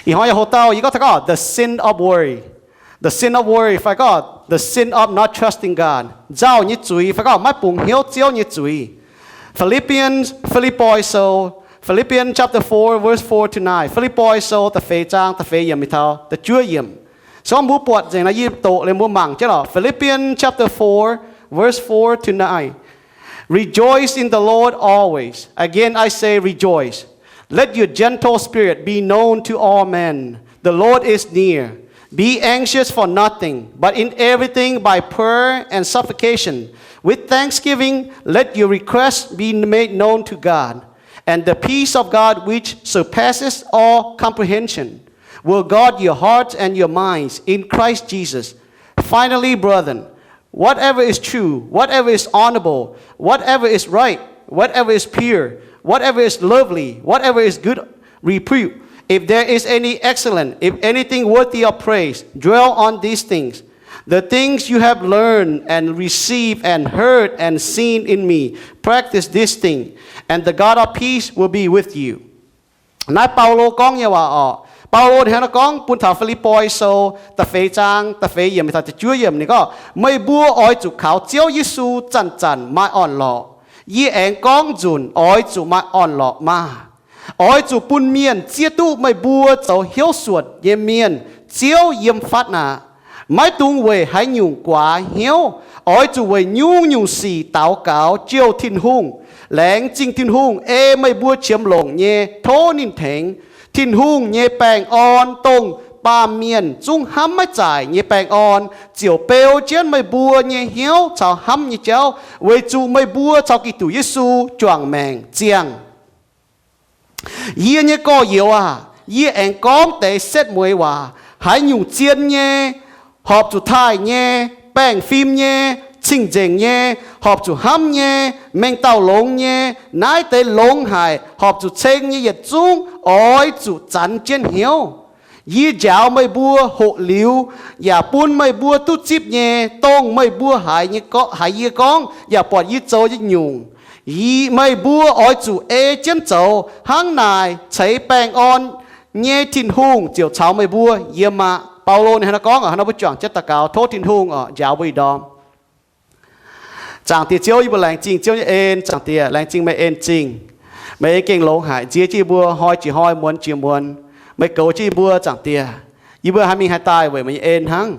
Ih hnoi yie hoc dauh yie gorngv taux gorngv the sin of worry, the sin of worry fai gorngv the sin of not trusting God, nzauh nyei zuiz fai gorngv maiv bungx hnyouv Ziouv nyei zuiz. Philippians, Filipoi Sou, Philippians chapter four, verse four to nine. Filipoi Sou da'feix zaang da'feix yiemc mingh taux da'juov yiemc. Se gorngv mbuo buatc nzengc nor yie doqc liuz mbuo mangc jienv lorqc. Philippians chapter four, verse four to nine. Rejoice in the Lord always. Again, I say rejoice. Let your gentle spirit be known to all men. The Lord is near. Be anxious for nothing, but in everything by prayer and supplication, with thanksgiving, let your requests be made known to God. And the peace of God, which surpasses all comprehension, will guard your hearts and your minds in Christ Jesus. Finally, brethren, whatever is true, whatever is honorable, whatever is right, whatever is pure, whatever is lovely, whatever is good repute, if there is any excellent, if anything worthy of praise, dwell on these things. The things you have learned and received and heard and seen in me, practice this thing, and the God of peace will be with you. Naaiv Baulo gorngv nyei waac orqc. Baulo hnangv naaiv gorngv bun taux Filipoi Sou da'feix zaang da'feix yiemc mingh taux da'juov yiemc, ninh gorngv, meih mbuo oix zuqc kaux Ziouv Yesu zanc-zanc maaih orn-lorqc. Yie aengx gorngv nzunc, oix zuqc maaih orn-lorqc maah! Oix zuqc bun mienh zieqv duqv meih mbuo zoux hnyouv suonc nyei mienh, Ziouv yiem fatv aqv. Maiv dungx weic haaix nyungc guaax hnyouv. Oix zuqc weic nyungc-nyungc sic daux gaux jouh Tin-Hungh, laengz zingh Tin-Hungh ei meih mbuo qiemx longc nyei tov ninh tengx. Tin-Hungh nyei baengh orn, dongh baamh mienh zungv hnamv maiv zaaic nyei baengh orn, ziouc beu jienv meih mbuo nyei hnyouv caux hnamv nyei jauv, weic zuqc meih mbuo caux Giduc Yesu juangc maengc ziangh. Yie nyei gorx-youz aah! Yie aengx gorngv deix setv mueiz waac. Haaix nyungc zien nyei, horpc zuqc taaih nyei, baengh fim nyei, cing-nzengc nyei, horpc zuqc hnamv nyei, mengh dauh longx nyei, naaiv deix longx haic, horpc zuqc ceng nyei yietc zungv oix zuqc zanx jienv hnyouv. Yie njaaux meih mbuo hoqc liuz yaac bun meih mbuo duqv zipv nyei, dongh meih mbuo haiz yie gorngv yaac buatc yie zoux nyei nyungc, meih mbuo oix zuqc ei jienv zoux. Hnangv naaic ceix baengh orn nyei Tin-Hungh ziouc caux meih mbuo yiem aqv. Baulo ninh hnangv naaiv gorngv, hnangv naaiv mbuo juangc jienv daux gaux tov Tin-Hungh njaaux mbuo ih ndorm. Zaangc Diex Ziouv, yie mbuo laengz zingh Ziouv nyei en. Zaangc Diex, laengz zingh meih en zingh. Meih en gengh longx haic, nziex jienv yie mbuo hnoi jiex hnoi, muonz jiex muonz. Meih goux jienv yie mbuo, Zaangc Diex. Yie mbuo haih mingh haih daaih weic meih nyei en hnangv,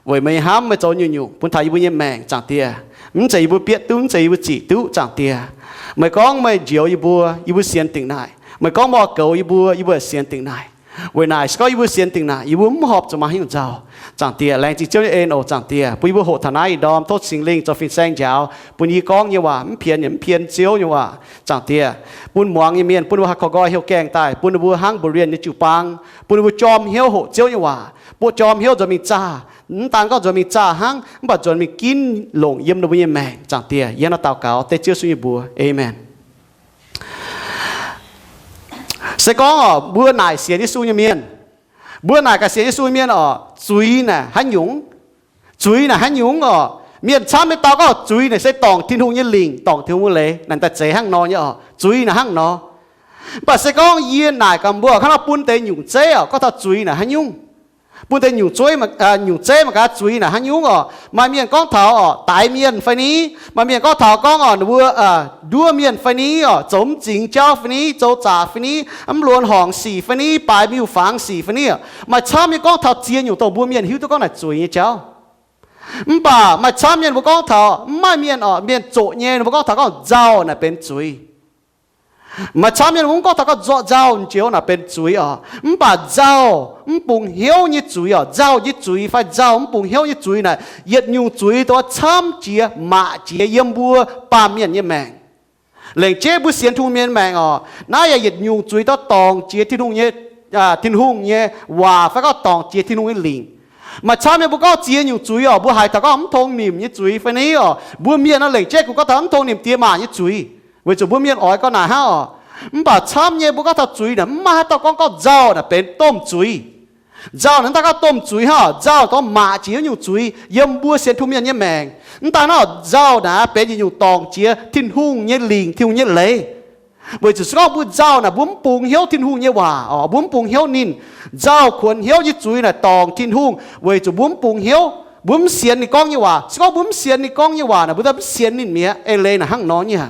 weic meih nyei hnamv, meih zoux nyungc-nyungc bun taux yie mbuo nyei maengc, Zaangc Diex. Mv zeiz yie mbuo bieqc duqv, mv zeiz yie mbuo zic duqv, Zaangc Diex. Meih gorngv meih njoux yie mbuo, yie mbuo sienx dingc naaic. Meih gorngv meih oix goux yie mbuo, yie mbuo sienx dingc naaic. Weic naaic se gorngv yie mbuo sienx dingc naaic, yie mbuo mv horpc zuqc maaih haaix nyungc nzauh. Zaangc Diex, laengz zingh Ziouv nyei en oc, Zaangc Diex, bun yie mbuo hoqc taux naaiv ih ndorm, tov Singx Lingh zoux fin-saeng njaaux, bun yie gorngv nyei waac mv pienx yaac mv pienx Ziouv nyei waac, Zaangc Diex. Bun muangx nyei mienh, bun ninh mbuo haih korv nqoi heuc gaengh daaih, bun ninh mbuo hnangv Mba'nziouv nyei jiu-baang, bun ninh mbuo jorm hnyouv hoqc Ziouv nyei waac, bun jorm hnyouv nzuonx mingh zaah. Mv daan gorngv nzuonx mingh zaah hnangv, mv baac nzuonx mingh ginv longc yiem ninh mbuo nyei maengc, Zaangc Diex. Yie hnangv naaiv daux gaux dengv Ziouv Yesu nyei mbuox, aamen. Se gorngv oc, mbuo naaic sienx Yesu nyei mienh, mbuo naaic gaax sienx Yesu nyei mienh oc, zuiz naaic haaix nyungc? Zuiz naaic haaix nyungc oc? Mienh camv nyei dau gorngv zuiz naaic se dorngc Tin-Hungh nyei lingc, dorngc Tin-Hungh nyei leiz. Naaic daaih zeiz hnangv nor nyei oc, zuiz naaic hnangv nor. Mv baac se gorngv yie naaic gaax mbuo hnangv nor, bun deix nyungc zeiv oc, gorngv taux zuiz naaic haaix nyungc? Bun deix nyungc zeiv, nyungc zeiv mangc gaax zuiz naaic haaix nyungc oc? Maaih mienh gorngv taux oc, daix mienh fai ni? Maaih mienh gorngv taux gorngv oc, ninh mbuo nduov mienh fai ni oc, zoux mv zingx jauv fai ni, zoux zaqc fai ni, mv luonx horngc sic fai ni, baaix miuc-fangx sic fai ni oc. Maaih camv mienh gorngv taux ziex nyungc dongh mbuo mienh hiuv duqv gorngv naaic zuiz nyei jauv. Mv baac maaih camv mienh mbuo gorngv taux, mv maaih mienh oc, mienh zoqc nyei, ninh mbuo gorngv taux gorngv nzauh naaic benx zuiz. Maaih camv mienh mbuo mv gorngv taux gorngv nzauh njoux naaic benx zuiz oc. Mv baac nzauh mv bungx hnyouv nyei zuiz oc, nzauh nyei zuiz fai nzauh mv bungx hnyouv nyei zuiz naaic, yietc nyungc zuiz dongh camv jiex, maac jiex yiem mbuo baamh mienh nyei maengc. Lengc jeiv mbuo sienx Tin-Hungh mienh maengc oc, naaiv yaac yietc nyungc zuiz dongh dorngc jiex Tin-Hungh nyei, Tin-Hungh nyei waac fai gorngv dorngc jiex Tin-Hungh nyei lingc. Maaih camv mienh mbuo gorngv ziex nyungc zuiz oc, mbuo haiz taux gorngv mv tong nimc nyei zuiz fai ni oc. Mbuo mienh nor lengc jeiv kungx gorngv taux mv tong nimc diex maac nyei zuiz, weic zuqc mbuo mienh oix gorngv naaic hnangv oc. Mv baac camv nyei mbuo gorngv taux zuiz naaic, mv maaih haaix dauh gorngv, gorngv nzauh naaic benx domh zuiz. Nzauh naaic mv daan gorngv domh zuiz hnangv oc. Nzauh dongh maac jiex nyungc zuiz yiem mbuo sienx Tin-Hungh mienh nyei maengc. Mv daan hnangv oc, nzauh naaic benx yietc nyungc dorngc jiex Tin-Hungh nyei lingc, Tin-Hungh nyei leiz. Weic zuqc se gorngv mbuo nzauh naaic mbuo mv bungx hnyouv Tin-Hungh nyei waac, mbuo mv bungx hnyouv ninh, nzauh kuonx hnyouv nyei zuiz naaic dorngc Tin-Hungh weic zuqc mbuo mv bungx hnyouv, mbuo mv sienx ninh gorngv nyei waac. Se gorngv mbuo mv sienx ninh gorngv nyei waac naaic, mbuo daaih mv sienx ninh mi'aqv. Eix leiz naaic hnangv nor nyei.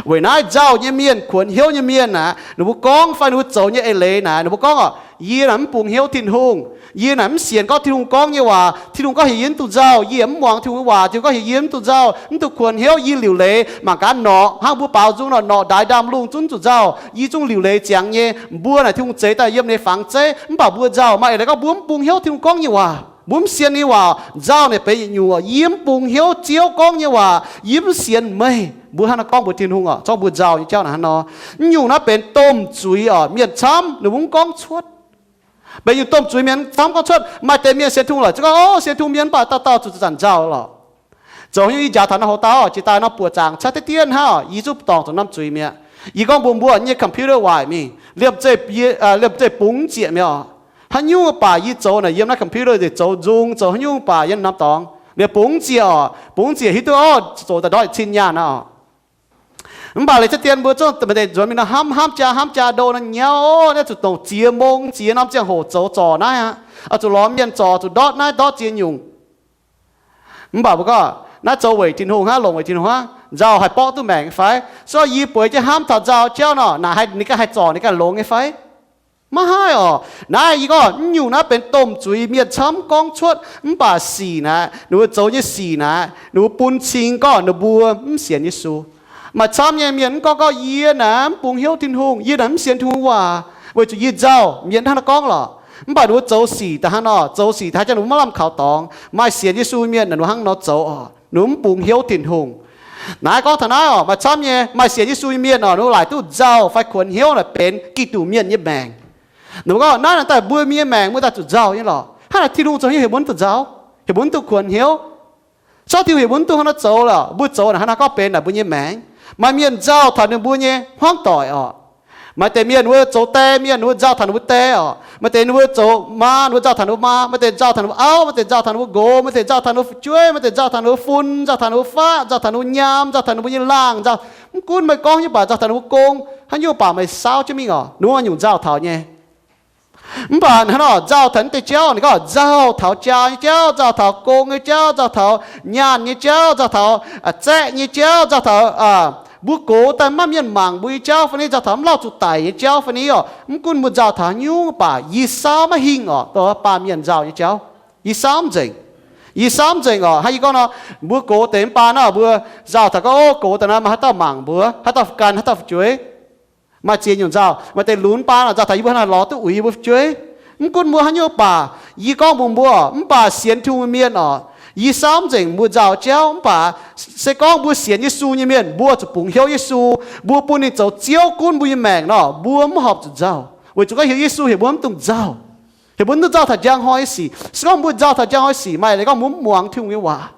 Weic naaiv nzauh nyei mienh, kuonx hnyouv nyei mienh naaic, ninh mbuo gorngv fai ninh mbuo zoux nyei eix leiz naaic, ninh mbuo gorngv oc, yie naaic mv bungx hnyouv Tin-Hungh. Yie naaic mv sienx gorngv Tin-Hungh gorngv nyei waac. Tin-Hungh gorngv heuc yie mv dungx nzauh, yie mv muangx Tin-Hungh waac. Tin-Hungh gorngv heuc yie mv dungx nzauh, mv dungx kuonx hnyouv, yie liuc leiz mangc gaax norqc hnangv mbuo baaux nzung nor, norqc ndaix ndaamv-lungh zungv zuqc nzauh. Yie zungv liuc leiz ziangx nyei. Mbuo naaic Tin-Hungh zeix daaih yiem ninh nyei fangx zeiv, mv baac mbuo nzauh. Maaih eix leiz gorngv mbuo mv bungx hnyouv Tin-Hungh gorngv nyei waac, mbuo mv sienx ninh waac. Nzauh naaic benx yietc nyungc oc, yie mv bungx hnyouv Ziouv gorngv nyei waac, yie mv sienx meih. Mbuo hnangv naaiv gorngv mbuox Tin-Hungh oc, zorngv mbuo nzauh nyei jauv naaic hnangv nor. Naaiv nyungc naaiv benx domh zuiz oc, mienh camv ninh mbuo mv gorngv cuotv. Benx nyungc domh zuiz mienh camv gorngv cuotv. Maaih deix mienh sienx Tin-Hungh lorqc, zungv gorngv, Ov, sienx Tin-Hungh mienh mv baac dauh dauh zuqc zanc nzauh lorqc. Zoux haaix nyungc yie njaaux taux naaiv hoc dauh, jiex daaih nor buoqc zaangc caqv deix dien hnangv, yie zungv dorngc zoux norm zuiz mi'aqv. Yie gorngv mbuox mbuo, nyei computer waaic mingh, liemh zeih, liemh zeih bungx zieqc mi'aqv oc. Haaix nyungc baac yie zoux naaic yiem naaiv computer nzengc, zoux nzung, zoux haaix nyungc baac yiem norm dorngx, liemh bungx zieqc oc. Bungx zieqc hiuv duqv oc, zoux daaih ndortv cin nyaanh aqv oc. Mv baac leiz caqv dien mbuo zungv maaih deix nzuonx mingh nor hnamv, hnamv jaa, hnamv jaa ndo nor nyauv, naaiv zuqc dongh ziex mong ziex norm ziangh hoc zoux zorc naaiv aqv. Oix zuqc lorz mienh zorc, zuqc ndortv naaiv ndortv ziex nyungc. Mv baac mbuo gorngv, naaiv zoux weic Tin-Hungh hnangv, longc weic Tin-Hungh hnangv, nzauh haih borqv duqv maengc nyei fai? Se gorngv yie bueix jienv hnamv taux nzauh jauv nor, naaic ninh ganh haih zorc, ninh ganh longx nyei fai? Maiv haih oc. Naaiv yie gorngv, naaiv nyungc naaiv benx domh zuiz mienh camv gorngv cuotv. Mv baac sic naaic, ninh mbuo zoux nyei sic naaic, ninh mbuo bun cing gorngv ninh mbuo mv sienx Yesu. Maaih camv nyei mienh mv gorngv, gorngv, Yie naaic mv bungx hnyouv Tin-Hungh, yie naaic mv sienx Tin-Hungh waac, weic zuqc yie nzauh. Mienh hnangv naaiv gorngv lorqc. Mv baac ninh mbuo zoux sic daaih hnangv nor, zoux sic daaih hnangv jangx ninh mbuo maiv lamh kaux dorngx. Maaih sienx Yesu mienh naaic ninh mbuo hnangv nor zoux oc, ninh mbuo mv bungx hnyouv Tin-Hungh. Naaiv gorngv taux naaiv oc, maaih camv nyei maaih sienx Yesu nyei mienh oc, ninh mbuo laaic duqv nzauh fai kuonx hnyouv naaic benx Giduc mienh nyei maengc. Ninh mbuo gorngv, Naaiv naaic daaih mbuo nyei maengc mbuo daaih zuqc nzauh nyei lorqc. Hnangv naaic Tin-Hungh zoux hnyouv heuc mbuo mv duqv nzauh, heuc mbuo mv duqv kuonx hnyouv. Se gorngv Tin-Hungh heuc mbuo mv duqv hnangv naaiv zoux lorqc, mbuo zoux naaic hnangv naaiv gorngv benx naaic mbuo nyei maengc. Maaih mienh nzauh taux ninh mbuo nyei hmuangv doic oc. Maaih deix mienh ninh mbuo zoux die mienh, ninh mbuo nzauh taux ninh mbuo die oc. Maaih deix ninh mbuo zoux maa, ninh mbuo nzauh taux ninh mbuo maa. Maaih deix nzauh taux ninh mbuo auv, maaih deix nzauh taux ninh mbuo nqox, maaih deix nzauh taux ninh mbuo fu'jueiv, maaih deix nzauh taux ninh mbuo fun, nzauh taux ninh mbuo faqv, nzauh taux ninh mbuo nyei laangh, nzauh, mv gunv meih gorngv nyei baac nzauh taux ninh mbuo gong. Haaix nyungc baac meih saauv jienv mingh oc, ninh mbuo nyungc nzauh taux nyei. Mv baac hnangv nor nzauh taux naaiv deix jauv, ninh gorngv nzauh taux jaa nyei jauv, nzauh taux gong nyei jauv, nzauh taux nyaanh nyei jauv, nzauh taux zaeqv nyei jauv, nzauh taux mbuo gox daaih maiv mienh mangc mbuo nyei jauv fai ni, nzauh taux mv lauh zuqc daic nyei jauv fai ni oc. Mv gunv mbuo nzauh taux haaix nyungc baac yie saauv maiv hingh oc, dongh baamh mienh nzauh nyei jauv. Yie saauv mv nzengc. Yie saauv mv nzengc oc. Hnangv yie gorngv nor, mbuo gox deix mv baac nor mbuo nzauh taux gorngv, Ov, gox daaih naaiv maaih haaix dauh mangc mbuo, haaix dauh ganh, haaix dauh fu'jueiv. Maaih ziex nyungc nzauh, maaih deix lunx baan oc, nzauh taux yie mbuo hnangv naaiv lorz duqv uix yie mbuo fu'jueiv. Mv gunv mbuo haaix nyungc baac, yie gorngv mbuox mbuo, mv baac sienx Tin-Hungh mienh oc, yie saauv mv nzengc mbuo nzauh jauv. Mv baac se gorngv mbuo sienx Yesu nyei mienh, mbuo zuqc bungx hnyouv Yesu, mbuo bun ninh zoux Ziouv gunv mbuo nyei maengc nor, mbuo mv horpc zuqc nzauh, weic zuqc gorngv heuc Yesu heuc mbuo mv dungx nzauh. Heuc mbuo mv dungx nzauh taux njang hnoi nyei sic. Se gorngv mbuo nzauh taux njang hnoi sic, maaih leiz gorngv mbuo mv muangx Tin-Hungh nyei waac,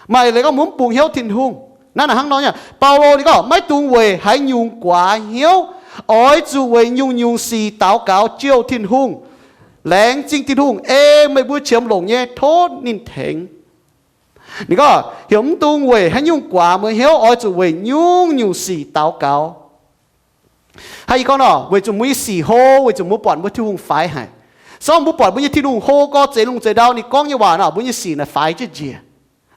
maaih leiz gorngv mbuo mv bungx hnyouv Tin-Hungh. Naaiv naaic hnangv nor nyei, Baulo ninh gorngv, Maiv dungx weic haaix nyungc guaax hnyouv. Oix zuqc weic nyungc-nyungc sic daux gaux jouh Tin-Hungh, laengz zingh Tin-Hungh, ei meih mbuo qiemx longc nyei tov ninh tengx. Ninh gorngv heuc mv dungx weic haaix nyungc guaax mbuo hnyouv, oix zuqc weic nyungc-nyungc sic daux gaux. Hnangv yie gorngv nor, weic zuqc mbuo nyei sic hlo, weic zuqc mbuo buatc mbuo Tin-Hungh faix haic. Se gorngv mbuo buatc mbuo nyei Tin-Hungh hlo gorx, zeix lungh zeix ndau, ninh gorngv nyei waac nor, mbuo nyei sic naaic faix jienv njiec.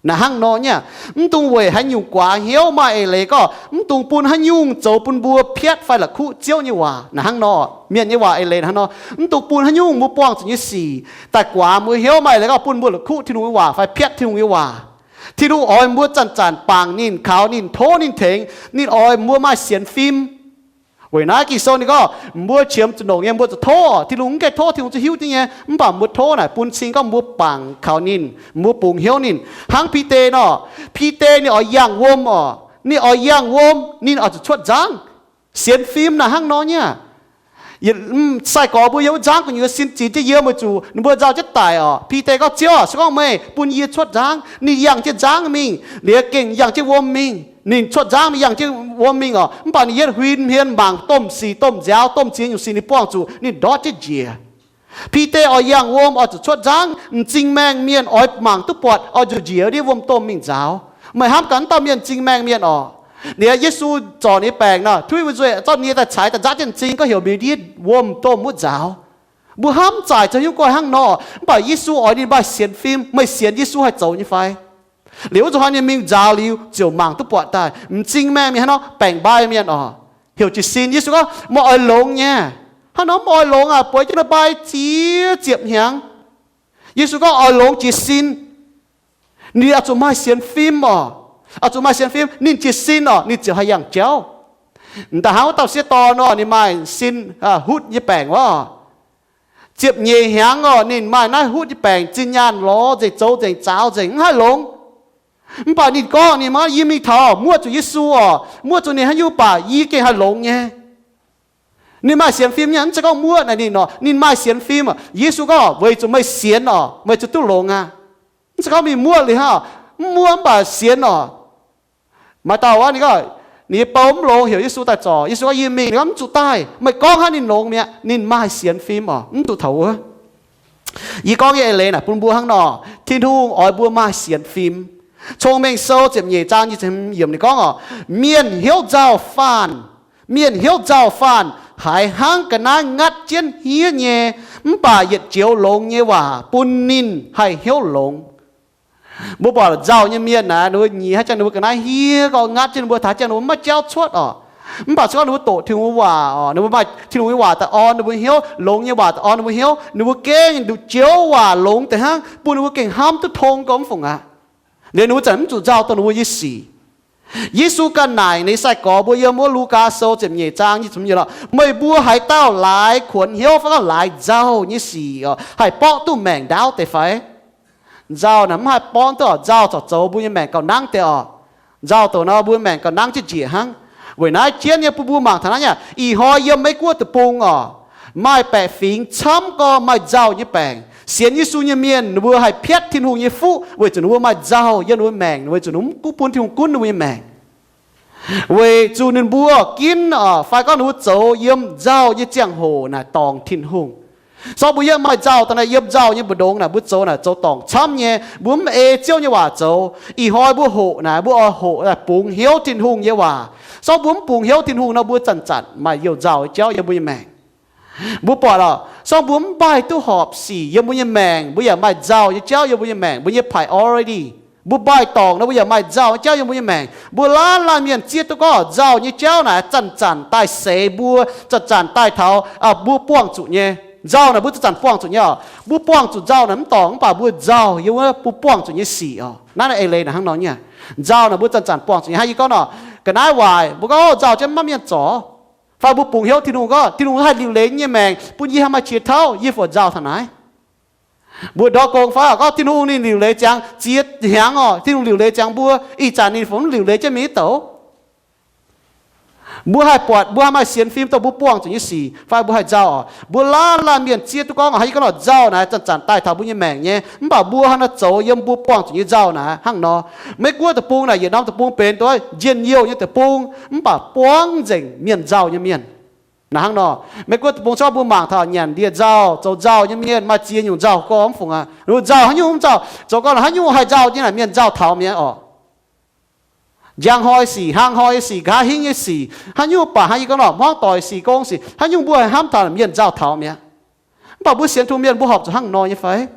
Naaic hnangv nor nyei, mv dungx weic haaix nyungc guaax hnyouv. Maaih eix leiz gorngv mv dungx bun haaix nyungc zoux bun mbuo piatv fai la'kuqv Ziouv nyei waac. Naaic hnangv nor, mienh nyei waac eix leiz hnangv nor, mv dungx bun haaix nyungc mbuo buangh zuqc nyei sic daaih guaax mbuo hnyouv. Maaih eix leiz gorngv bun mbuo la'kuqv Tin-Hungh nyei waac fai piatv Tin-Hungh nyei waac. Tin-Hungh oix mbuo zanc-zanc bangc ninh, kaux ninh, tov ninh tengx. Ninh oix mbuo maaih sienx fim. Weic naaiv Ging-Sou ninh gorngv, mbuo qiemx zuqc longc nyei, mbuo zuqc tov. Tin-Hungh mv gaengh tov, Tin-Hungh zuqc hiuv duqv nyei, mv baac mbuo tov naaic bun cing gorngv mbuo bangc kaux ninh, mbuo bungx hnyouv ninh. Hnangv Bide nor, Bide ninh oix yangh wuom oc. Ninh oix yangh wuom, ninh oix zuqc cuotv nzangv. Sienx fim naaic hnangv nor nyei. Sai-gorx mbuo yiem wuov nzangv gu'nyuoz sin zinx jienv yiem weic zuqc ninh mbuo nzauh jienv daic oc. Bide gorngv, Ziouv aac, se gorngv meih bun yie cuotv nzangv. Ninh yangh jienv nzangv mingh, liuz gengh yangh jienv wuom mingh. Ninh cuotv nzangv, ninh yangh jienv wuom mingh oc. Mv baac ninh yietv huin hmien mangc domh sic, domh nziaaux, domh ziex nyungc sic ninh buangh zuqc, ninh ndortv jienv njiec. Bide oix yangh wuom oix zuqc cuotv nzangv. M'zing maengh mienh oix mangc duqv buatc, oix zuqc njiec ndiev wuom domh mingh nzaaux. Meih hnamv gaax, wuov dauh mienh m'zing maengh mienh oc, Ninh, Yesu zorc ninh nyei baengc nor, tuiv mbuo nzuih, zorqv nie daaih caiv daaih nzaatv jienv m'zing, gorngv heuc mbic ndiev wuom domh wuov nzaaux. Mbuo hnamv zaaic zoux hnyouv gorngv hnangv nor, mv baac Yesu oix ninh maaih sienx fim. Meih sienx Yesu haih zoux nyei fai? Liuz wuov zuqc hnoi ninh mingh nzaaux liuz ziouc mangc duqv buatc daaih m'zing maengh mienh hnangv nor, baengc mbaaih mienh oc, heuc jiez sin. Yesu gorngv, meih oix longx nyei. Hnangv nor meih oix longx aac, bueix jienv nor mbaaih ziex ziepc hnyangx. Yesu gorngv oix longx jiez sin. Ninh oix zuqc maaih sienx fim oc. Oix zuqc maaih sienx fim. Ninh jiez sin oc, ninh ziouc haih yangh jauv. M'daaih hnangv wuov dauh sieqv dorn oc, ninh maaih sin, hutv nyei baengc wuov. Ziepc nyeic hnyangx oc, ninh maaih naaiv hutv nyei baengc zinh nyaanh lorz nzengc, zoux nzengc, zaaux nzengc, mv haih longx. Mv baac ninh gorngv ninh maa, yie mingh taux muoqv zuqc Yesu oc, muoqv zuqc ninh haaix nyungc baac yie gengh haih longx nyei. Ninh maaih sienx fim nyei, mv zeiz gorngv muoqv naaic ninh oc, ninh maaih sienx fim oc. Yesu gorngv, weic zuqc meih sienx oc, meih zuqc duqv longx aqv. Mv zeiz gorngv mingh muoqv liuz hnangv, mv muoqv mv baac sienx oc. Maaih dauh wuov, ninh gorngv, ninh nyei bou mv longx, heuc Yesu daaih zorc. Yesu gorngv, yie mingh. Ninh gorngv, mv zuqc daaih, meih gorngv hnangv ninh longx mi'aqv. Ninh maaih sienx fim oc, mv zuqc taux wuov. Yie gorngv nyei eix leiz naaic bun mbuo hnangv nor, Tin-Hungh oix mbuo maaih sienx fim. Cong-Mengh Sou ziepc nyeic zaang nyic ziepc hmz yiemc ninh gorngv oc, mienh hnyouv nzauh faanh, mienh hnyouv nzauh faanh haiz hnangv ga'naaiv ngatv jienv hniev nyei, mv baac yietc joux longx nyei waac bun ninh haih hnyouv longx. Mbuo buatc nzauh nyei mienh naaic, ninh mbuo nyiex haaix jangx ninh mbuo ga'naaiv hniev gorngv ngatv jienv ninh mbuo, taux jangx ninh mbuo maiv jauv cuotv oc. Mv baac se gorngv ninh mbuo doqc Tin-Hungh nyei waac oc, ninh mbuo maaih Tin-Hungh nyei waac daaih orn ninh mbuo hnyouv, longx nyei waac daaih orn ninh mbuo hnyouv, ninh mbuo gengh nduqc joux waac longx deix hnangv, bun ninh mbuo gengh hnamv duqv tong gormx fungc aqv. Liuz ninh mbuo zanc mv zuqc nzauh dongh ninh mbuo nyei sic. Yesu ganh naaic ninh nyei sai-gorx mbuo yiem wuov Lugaa Sou ziepc nyeic zaang nyic ziepc hmz yiemc lorqc, meih mbuo haaix dauh laaix kuonx hnyouv fai gorngv laaix nzauh nyei sic oc, haih borqv duqv maengc ndaauv deix fai? Nzauh naaic mv haih borqv duqv oc. Nzauh corc zoux mbuo nyei maengc gauh nangv deix oc. Nzauh douc nor mbuo maengc gauh nangv jienv njiec hnangv. Weic naaiv jienv nyei bun mbuo mangc taux naaiv nyei, ih hnoi yiem Meiv Guoqv deic-bung oc, maaih baeqc fingx camv gorngv maaih nzauh nyei baengc. Sienx Yesu nyei mienh ninh mbuo haih piatv Tin-Hungh nyei fuqv weic zuqc ninh mbuo maaih nzauh yiem ninh mbuo maengc, weic zuqc ninh mbuo mv bun Tin-Hungh gunv ninh mbuo nyei maengc. Weic zuqc ninh mbuo ginv oc, fai gorngv ninh mbuo zoux yiem nzauh nyei ziangh hoc naaic dorngc Tin-Hungh. Sorng mbuo yiem maaih nzauh daaih naaic, yiem nzauh nyei mbu'ndongx naaic mbuo zoux naaic zoux dorngc camv nyei, mbuo mv ei Ziouv nyei waac zoux. Ih hnoi mbuo hoqc naaic, mbuo oix hoqc daaih bungx hnyouv Tin-Hungh nyei waac. Sorng mbuo mv bungx hnyouv Tin-Hungh nor, mbuo zanc-zanc maaih youh nzauh nyei jauv yiem mbuo nyei maengc. Mbuo buatc oc, sorng mbuo mv maaih duqv horpc sic yiem mbuo nyei maengc, mbuo yaac maaih nzauh nyei jauv yiem mbuo nyei maengc, mbuo nyei priority. Mbuo maaih dorngc nor, mbuo yaac maaih nzauh nyei jauv yiem mbuo nyei maengc. Mbuo laanh laanh mienh zieqv duqv gorngv nzauh nyei jauv naaic zanc-zanc daaih seix mbuo, zanc-zanc daaih taux, aa, mbuo buangh zuqc nyei. Nzauh naaic mbuo zanc-zanc buangh zuqc nyei oc. Mbuo buangh zuqc nzauh naaic mv dorngc, mv baac mbuo nzauh yiem wuov mbuo buangh zuqc nyei sic oc. Naaiv naaiv eix leiz naaic hnangv nor nyei. Nzauh naaic mbuo zanc-zanc buangh zuqc nyei. Hnangv yie gorngv nor, ga'naaiv waaic, mbuo gorngv, o, nzauh jienv maiv mienh zorc. Fai mbuo bungx hnyouv Tin-Hungh gorngv, Tin-Hungh haih liuc leiz nyei maengc bun yie haih maaih qiex tauv, yie fungc nzauh taux naaiv. Mbuo ndortv gong fai gorngv Tin-Hungh ninh liuc leiz ziangx ziex hnyangx oc, Tin-Hungh liuc leiz ziangx mbuo, ih zanc ninh fungc mv liuc leiz jienv mingh nyei douc. Mbuo haih buatc, mbuo haih maaih sienx fim dongh mbuo buangh zuqc nyei sic, fai mbuo haih nzauh oc. Mbuo laanh laanh mienh zieqv duqv gorngv, hnangv yie gorngv nor, nzauh naaic zanc-zanc daaih taux mbuo nyei maengc nyei, mv baac mbuo hnangv naaiv zoux yiem mbuo buangh zuqc nyei nzauh naaic hnangv nor. Meiv Guoqv deic-bung naaic yietc norm deic-bung benx dongh njien-youh nyei deic-bung, mv baac buangv nzengc mienh nzauh nyei mienh. Naaic hnangv nor, Meiv Guoqv deic-bung corc mbuo mangc taux nyanc ndie-nzauh, zoux nzauh nyei mienh maaih ziex nyungc nzauh gorngv mv fungc aqv. Ninh mbuo nzauh haaix nyungc mv nzauh, zoux gorngv haaix nyungc haih nzauh nyei naaic mienh nzauh taux mi'aqv oc. Njang hnoi sic, hlang hnoi sic, nqa'haav hingv nyei sic, haaix nyungc baac hnangv yie gorngv nor, hmuangv doic sic, gong sic, haaix nyungc mbuo haih hnamv taux naaic mienh nzauh taux mi'aqv. Mv baac mbuo sienx Tin-Hungh mienh mbuo horpc zuqc hnangv nor nyei fai?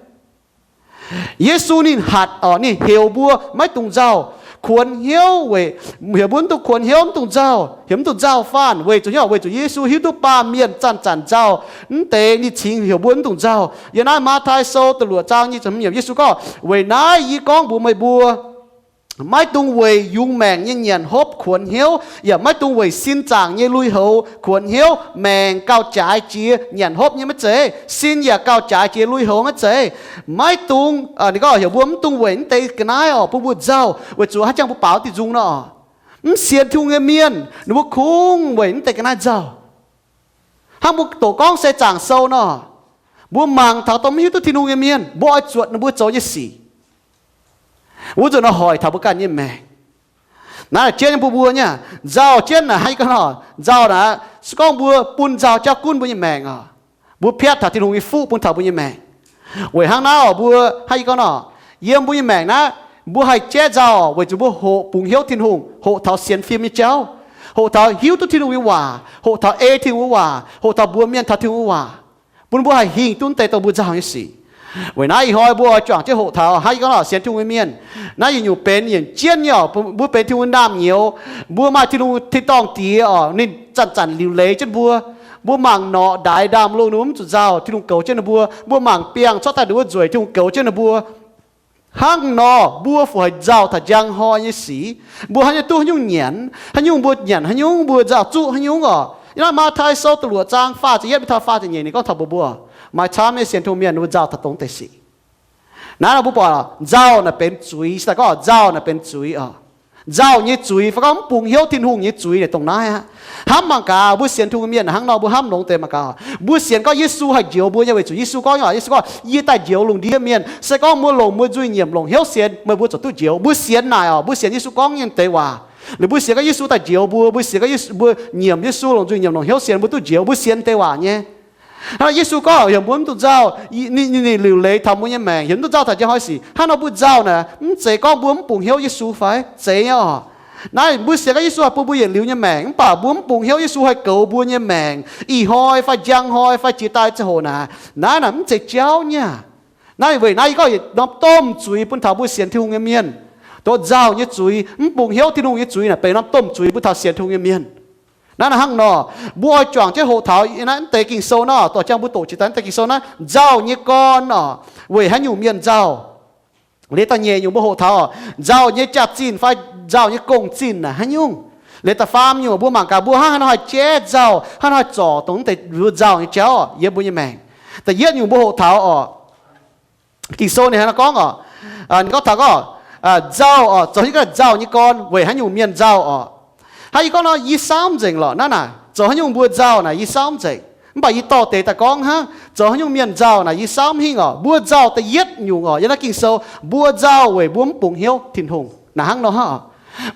Yesu ninh hatc oc, ninh heuc mbuo maiv dungx nzauh, kuonx hnyouv weic, heuc mbuo mv dungx kuonx hnyouv, mv dungx nzauh, heuc mv dungx nzauh faanh weic zuqc hnyouv, weic zuqc Yesu hiuv duqv baamh mienh zanc-zanc nzauh. Mv deix ninh cingx heuc mbuo mv dungx nzauh. Yiem naaiv Matv^taai Sou da'luoqc zaang nyic ziepc hmz yiemc Yesu gorngv, weic naaiv yie gorngv mbuox meih mbuo, maiv dungx weic yungz maengc nyei nyanc hopv kuonx hnyouv, yaac maiv dungx weic sin zaangc nyei lui-houx kuonx hnyouv. Maengc gauh jaaix jiex nyanc hopv nyei maiv zeiz? Sin yaac gauh jaaix jiex lui-houx maiv zeiz? Maiv dungx, ninh gorngv heuc mbuo mv dungx weic mv deix ga'naaiv oc bun mbuo nzauh, weic zuqc haaix jangx mbuo baaux diuh nzung nor, mv sienx Tin-Hungh nyei mienh ninh mbuo kungx weic mv deix ga'naaiv nzauh. Hnangv mbuo doqc gorngv se zaangc sou nor, mbuo mangc taux dongh mv hiuv duqv Tin-Hungh nyei mienh, mbuo oix zuotc ninh mbuo zoux nyei sic. Wuov nzunc nor hoic taux mbuo ganh nyei maengc. Naaiv jienv nyei mbuo mbuo nyei, nzauh jienv naaic hnangv yie gorngv nor, nzauh naaic se gorngv mbuo bun nzauh jauv gunv mbuo nyei maengc oc. Mbuo piatv taux Tin-Hungh nyei fuqv bun taux mbuo nyei maengc. Weic hnangv naaiv oc, mbuo hnangv yie gorngv nor, yiem mbuo nyei maengc naaiv, Mbuo haih jaiv nzauh weic zuqc mbuo hoqc bungx hnyouv Tin-Hungh, hoqc taux sienx fim nyei jauv, hoqc taux hiuv duqv Tin-Hungh nyei waac, hoqc taux ei Tin-Hungh nyei waac, hoqc taux mbuox mienh taux Tin-Hungh nyei waac, bun mbuo haih hingh duqv deix dongh mbuo nzauh nyei sic. Weic naaiv ih hnoi mbuo oix juangc jienv hoqc taux, hnangv ih gorngv lorqc, sienx Tin-Hungh nyei mienh, naaiv yietc nyungc benx yienc jienv nyei oc. Mbuo benx Tin-Hungh naamh nyouz, mbuo maaih Tin-Hungh tin-dorngh Diex oc, ninh zanc-zanc liuc leiz jienv mbuo. Mbuo mangc norqc ndaix ndaamv-lungh ninh mbuo mv zuqc nzauh, Tin-Hungh goux jienv ninh mbuo. Mbuo mangc biangh cuotv daaih ninh mbuo nzueic, Tin-Hungh goux jienv ninh mbuo. Hnangv nor mbuo fu-, haih nzauh taux njang hnoi nyei sic. Mbuo haaix nyungc duqv haaix nyungc nyanc, haaix nyungc mbuo nyanc haaix nyungc, mbuo nzauh zuqv haaix nyungc oc. Yiem naaiv Matv^taai Sou da'luoqc zaang faah ziepc yietv mingh taux faah ziepc nyeic ninh gorngv taux mbuo, mbuo, maaih camv nyei sienx Tin-Hungh mienh mbuo nzauh taux dongh deix sic. Naaiv nor mbuo buatc nzauh naaic benx zuiz, se daaih gorngv nzauh naaic benx zuiz oc. Nzauh nyei zuiz fai gorngv mv bungx hnyouv Tin-Hungh nyei zuiz naaic dongh naaiv aqv. Hnamv mangc gaax, mbuo sienx Tin-Hungh mienh hnangv nor mbuo hnamv longx deix mangc gaax. Mbuo sienx gorngv Yesu haih njoux mbuo nyei weic zuqc Yesu gorngv, Yesu gorngv, Yie daaih njoux lungh ndiev mienh. Se gorngv mbuo longc mbuo nzuih nyiemc longc hnyouv sienx, meih mbuo ziouc duqv njoux. Mbuo sienx naaic oc, mbuo sienx Yesu gorngv nyei deix waac. Liuz mbuo sienx gorngv Yesu daaih njoux mbuo, mbuo sienx gorngv Yesu, mbuo nyiemc Yesu longc nzuih nyiemc longc hnyouv sienx, mbuo duqv njoux, mbuo sienx deix waac nyei. Hnangv Yesu gorngv heuc mbuo mv dungx nzauh, ninh, ninh liuc leiz taux mbuo nyei maengc, heuc mv dungx nzauh taux njang hnoi sic. Hnangv nor mbuo nzauh naaic mv zeiz gorngv mbuo mv bungx hnyouv Yesu fai? Zeiz nyei oc. Naaiv mbuo sienx gorngv Yesu haih bun mbuo yietc liuz nyei maengc, mv baac mbuo mv bungx hnyouv Yesu haih goux mbuo nyei maengc ih hnoi fai njang hnoi fai jiex daaih ziangh hoc naaic. Naaiv naaic mv zeiz jauv nyei aqv. Naaiv weic naaiv yie gorngv yietc norm domh zuiz bun taux mbuo sienx Tin-Hungh nyei mienh. Dongh nzauh nyei zuiz, mv bungx hnyouv Tin-Hungh nyei zuiz naaic benx norm domh zuiz bun taux sienx Tin-Hungh nyei mienh. Naaiv naaic hnangv nor, mbuo oix juangc jienv hoqc taux naaiv deix Ging-Sou nor, dorh jangx mbuo doqc jiex daaih naaiv deix Ging-Sou naaiv, nzauh nyei gorn oc, weic haaix nyungc mienh nzauh? Liuz da'nyeic nyungc mbuo hoqc taux nzauh nyei jaax-zinh fai nzauh nyei gong-zinh naaic haaix nyungc? Liuz da'faam nyungc mbuo mangc gaax mbuo hnangv haaix nor haih jaiv nzauh, hnangv haaix nor haih zorc dongh deix nzauh nyei jauv yiem mbuo nyei maengc. Da'yietv nyungc mbuo hoqc taux oc, Ging-Sou ninh hnangv nor gorngv oc, ninh gorngv taux gorngv nzauh oc, zoux haaix nyungc nzauh nyei gorn, weic haaix nyungc mienh nzauh oc? Hnangv yie gorngv nor, yie saauv nzengc lorqc naaiv naaic, zoux haaix nyungc mbuo nzauh naaic yie saauv nzengc. Mv baac yie dorh deix daaih gorngv hnangv, zoux haaix nyungc mienh nzauh naaic yie saauv mv hingh oc. Mbuo nzauh da'yietv nyungc oc, yiem naaiv Ging-Sou, mbuo nzauh weic mbuo mv bungx hnyouv Tin-Hungh. Naaic hnangv nor hnangv oc.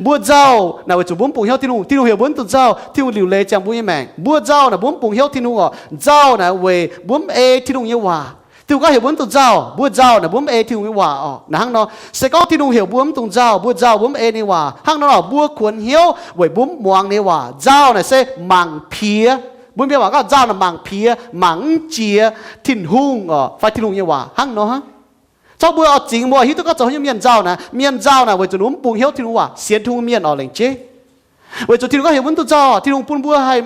Mbuo nzauh naaic weic zuqc mbuo mv bungx hnyouv Tin-Hungh. Tin-Hungh heuc mbuo mv dungx nzauh, Tin-Hungh liuc leiz ziangh mbuo nyei maengc. Mbuo nzauh naaic mbuo mv bungx hnyouv Tin-Hungh oc. Nzauh naaic weic mbuo mv ei Tin-Hungh nyei waac. Tin-Hungh gorngv heuc mbuo mv dungx nzauh, mbuo nzauh naaic mbuo mv ei Tin-Hungh nyei waac oc. Naaic hnangv nor, se gorngv Tin-Hungh heuc mbuo mv dungx nzauh, mbuo nzauh mbuo mv ei ninh nyei waac. Hnangv nor oc, mbuo kuonx hnyouv weic mbuo mv muangx ninh nyei waac. Nzauh naaic se mangc piex. Mbuo mienh waac gorngv nzauh naaic mangc piex, mangc mv jiex Tin-Hungh oc, fai Tin-Hungh nyei waac hnangv nor hnangv. Corc mbuo oix zingx mbuo hiuv duqv gorngv zoux haaix nyungc mienh nzauh naaic, mienh nzauh naaic weic zuqc ninh mv bungx hnyouv Tin-Hungh waac, sienx Tin-Hungh mienh oc, lengc jeiv. Weic zuqc Tin-Hungh gorngv heuc mbuo mv dungx nzauh, Tin-Hungh bun mbuo haih,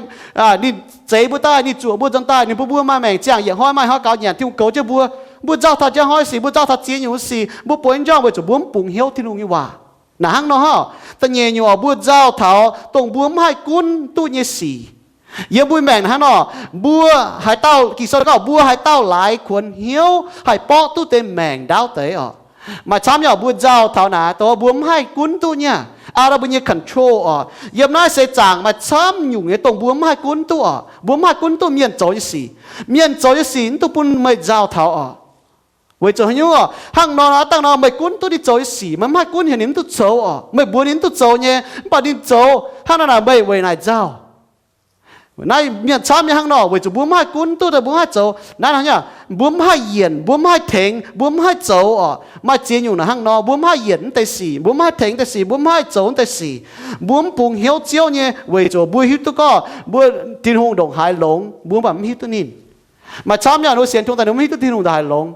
ninh zeix mbuo daaih, ninh zuoqc mbuo nzuonx daaih, ninh bun mbuo maaih maengc ziangh yietc hnoi maaih hnoi gaux nyanc, Tin-Hungh goux jienv mbuo. Mbuo nzauh taux njang hnoi sic, mbuo nzauh taux ziex nyungc sic, mbuo bueix nyei jauv weic zuqc mbuo mv bungx hnyouv Tin-Hungh nyei waac. Naaic hnangv nor hnangv. Da'nyeic nyungc oc, mbuo nzauh taux dongh mbuo mv haih gunv duqv nyei sic. Yiem mbuo maengc hnangv nor, mbuo haaix dauh, Ging-Sou gorngv mbuo haaix dauh laaix kuonx hnyouv haih borqv duqv deix maengc ndaauv deix oc. Maaih camv nyei oc, mbuo nzauh taux naaic dongh mbuo mv haih gunv duqv nyei, out of mbuo nyei control oc. Yiem naaiv seix zaangc maaih camv nyungc nyei dongh mbuo mv haih gunv duqv oc. Mbuo mv haih gunv duqv mienh zoux nyei sic. Mienh zoux nyei sic mv dungx bun meih nzauh taux oc. Weic zuqc haaix nyungc oc? Hnangv nor, hnangv nor meih gunv duqv ninh zoux nyei sic, meih mv haih gunv heuc ninh mv duqv zoux oc. Meih mbuox ninh mv duqv zoux nyei, mv baac ninh zoux. Hnangv nor naaic meih weic naaic nzauh. Naaiv mienh camv nyei hnangv nor, weic zuqc mbuo mv haih gunv duqv, mbuo mv haih zoux. Naaiv hnangv nyei, mbuo mv haih yienc, mbuo mv haih tengx, mbuo mv haih zoux oc. Maaih ziex nyungc naaic hnangv nor, mbuo mv haih yienc naaiv deix sic, mbuo mv haih tengx naaiv deix sic, mbuo mv haih zoux naaiv deix sic. Mbuo mv bungx hnyouv Ziouv nyei, weic zuqc mbuo hiuv duqv gorngv mbuo, Tin-Hungh ndongc haaix longx, mbuo mv baac mv hiuv duqv ninh. Maaih camv nyei ninh mbuo sienx Tin-Hungh daaih ninh mbuo mv hiuv duqv Tin-Hungh ndongc haaix longx.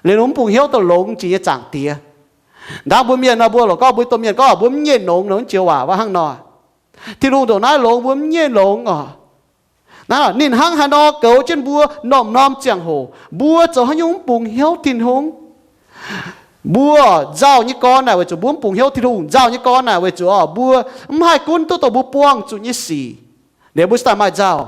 Liuz ninh mbuo mv bungx hnyouv dongh longx jiex nyei Zaangc Diex. Ndaangc mbuo mienh nor, mbuo lorqc gorngv mbuo domh mienh gorngv mbuo mv nyei longx nor, mv joux waac waac hnangv nor. Tin-Hungh ndongc naaiv longx, mbuo mv nyei longx oc. Naaiv ninh hnangv haaix nor goux jienv mbuo norm-norm ziangh hoc, mbuo zoux haaix nyungc mv bungx hnyouv Tin-Hungh? Mbuo nzauh nyei gorn naaic weic zuqc mbuo mv bungx hnyouv Tin-Hungh. Nzauh nyei gorn naaic weic zuqc oc, mbuo mv haih gunv duqv dongh mbuo buangh zuqc nyei sic. Liuz mbuo cingx daaih maaih nzauh.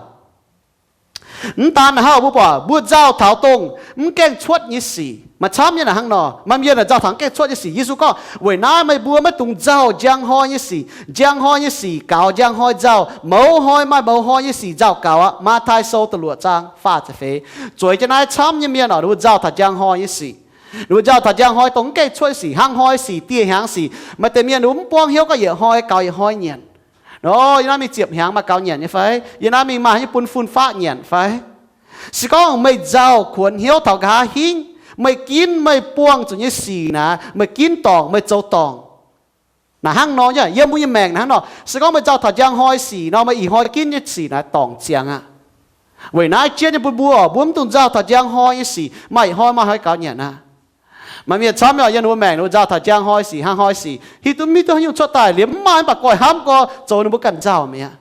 Mv daan naaic hnangv, mbuo buatc mbuo nzauh taux dongh mv gaengh cuotv nyei sic. Maaih camv nyei naaic hnangv nor, maaih mienh naaic nzauh taux mv gaengh cuotv nyei sic. Yesu gorngv, weic naaiv meih mbuo maiv dungx nzauh njang hnoi nyei sic. Njang hnoi nyei sic gaux njang hnoi nzauh, mouz hnoi maaih mouz hnoi nyei sic nzauh gaux aqv. Matv^taai Sou da'luoqc zaang faah ziepc feix. Zueiz jienv naaiv camv nyei mienh oc, ninh mbuo nzauh taux njang hnoi nyei sic. Ninh mbuo nzauh taux njang hnoi dongh mv gaengh cuotv sic, hnangv hnoi sic, dieh hnyangx sic. Maaih deix mienh ninh mbuo mv buangv hnyouv gorngv yietc hnoi gaux yietc hnoi nyanc. Nor, yie naaiv mingh ziepc hnyangx maaih gaux nyanc nyei fai? Yie naaiv mingh maaih haaix nyungc bun fun-faqv nyanc fai? Se gorngv meih nzauh kuonx hnyouv taux nqa'haav hingv, Meih ginv meih buangh zuqc nyei sic naaic, meih ginv dorngc, meih zoux dorngc. Naaic hnangv nor nyei, yiem mbuo nyei maengc naaic hnangv nor. Se gorngv meih nzauh taux njang hnoi sic nor, meih ih hnoi ginv nyei sic naaic dorngc ziangx aqv. Weic naaiv jienv nyei bun mbuo, mbuo mv dungx nzauh taux njang hnoi nyei sic, maaih ih hnoi maaih hnoi gaux nyanc aqv. Maaih mienh camv nyei, yiem ninh mbuo maengc ninh mbuo nzauh taux njang hnoi sic, hnangv hnoi sic, hiuv duqv mv duqv haaix nyungc cuotv daaih, liemh mv maaih mv baac goiv hnamv gorx zoux ninh mbuo ganh nzauh mi'aqv.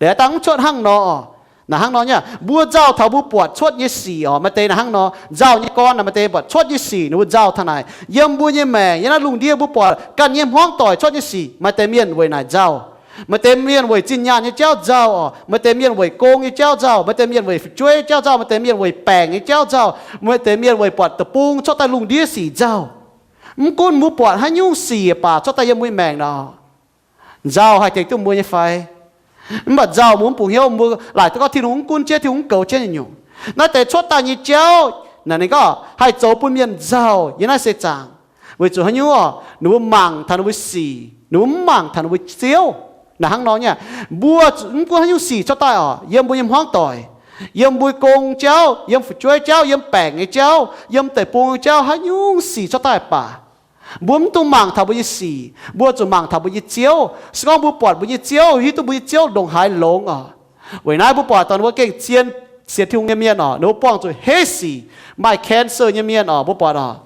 Liuz dangh mv cuotv hnangv nor oc. Naaic hnangv nor nyei, mbuo nzauh taux mbuo buatc cuotv nyei sic oc, maaih deix naaic hnangv nor, nzauh nyei gorn naaic maaih deix buatc cuotv nyei sic ninh mbuo nzauh taux naaic. Yiem mbuo nyei maengc, yiem naaiv lungh ndiev mbuo buatc ganh nyei hmuangv doic cuotv nyei sic, maaih deix mienh weic naaic nzauh. Maaih deix mienh weic zinh nyaanh nyei jauv nzauh oc, maaih deix mienh weic gong nyei jauv nzauh, maaih deix mienh weic fu'jueiv jauv nzauh, maaih deix mienh weic baengc nyei jauv nzauh, maaih deix mienh weic buatc deic-bung cuotv daaih lungh ndiev sic nzauh. Mv gunv mbuo buatc haaix nyungc sic baac cuotv daaih yiem mbuo nyei maengc nor, nzauh haih tengx duqv mbuo nyei fai? Mv baac nzauh mbuo mv bungx hnyouv, mbuo laaic duqv gorngv Tin-Hungh mv gunv jienv, Tin-Hungh mv goux jienv nyei nyungc. Naaiv deix cuotv daaih nyei jauv naaic ninh gorngv haih zoux bun mienh nzauh yiem naaiv seix zaangc. Weic zuqc haaix nyungc oc? Ninh mbuo mangc taux ninh mbuo sic, ninh mbuo mv mangc taux ninh mbuo Ziouv. Naaic hnangv nor nyei, mbuo mv gunv haaix nyungc sic cuotv daaih oc, yiem mbuo nyei hmuangv doic, yiem mbuo gong jauv, yiem fu'jueiv jauv, yiem baengc nyei jauv, yiem deic-bung nyei jauv, haaix nyungc sic cuotv daaih baac, mbuo mv dungx mangc taux mbuo nyei sic, mbuo zuqc mangc taux mbuo nyei Ziouv. Se gorngv mbuo buatc mbuo nyei Ziouv, hiuv duqv mbuo nyei Ziouv ndongc haaix longx oc. Weic naaiv mbuo buatc dongh ninh mbuo gengh zien sienx Tin-Hungh nyei mienh oc, ninh mbuo buangh zuqc heiv sic, maaih cancer nyei mienh oc, mbuo buatc oc.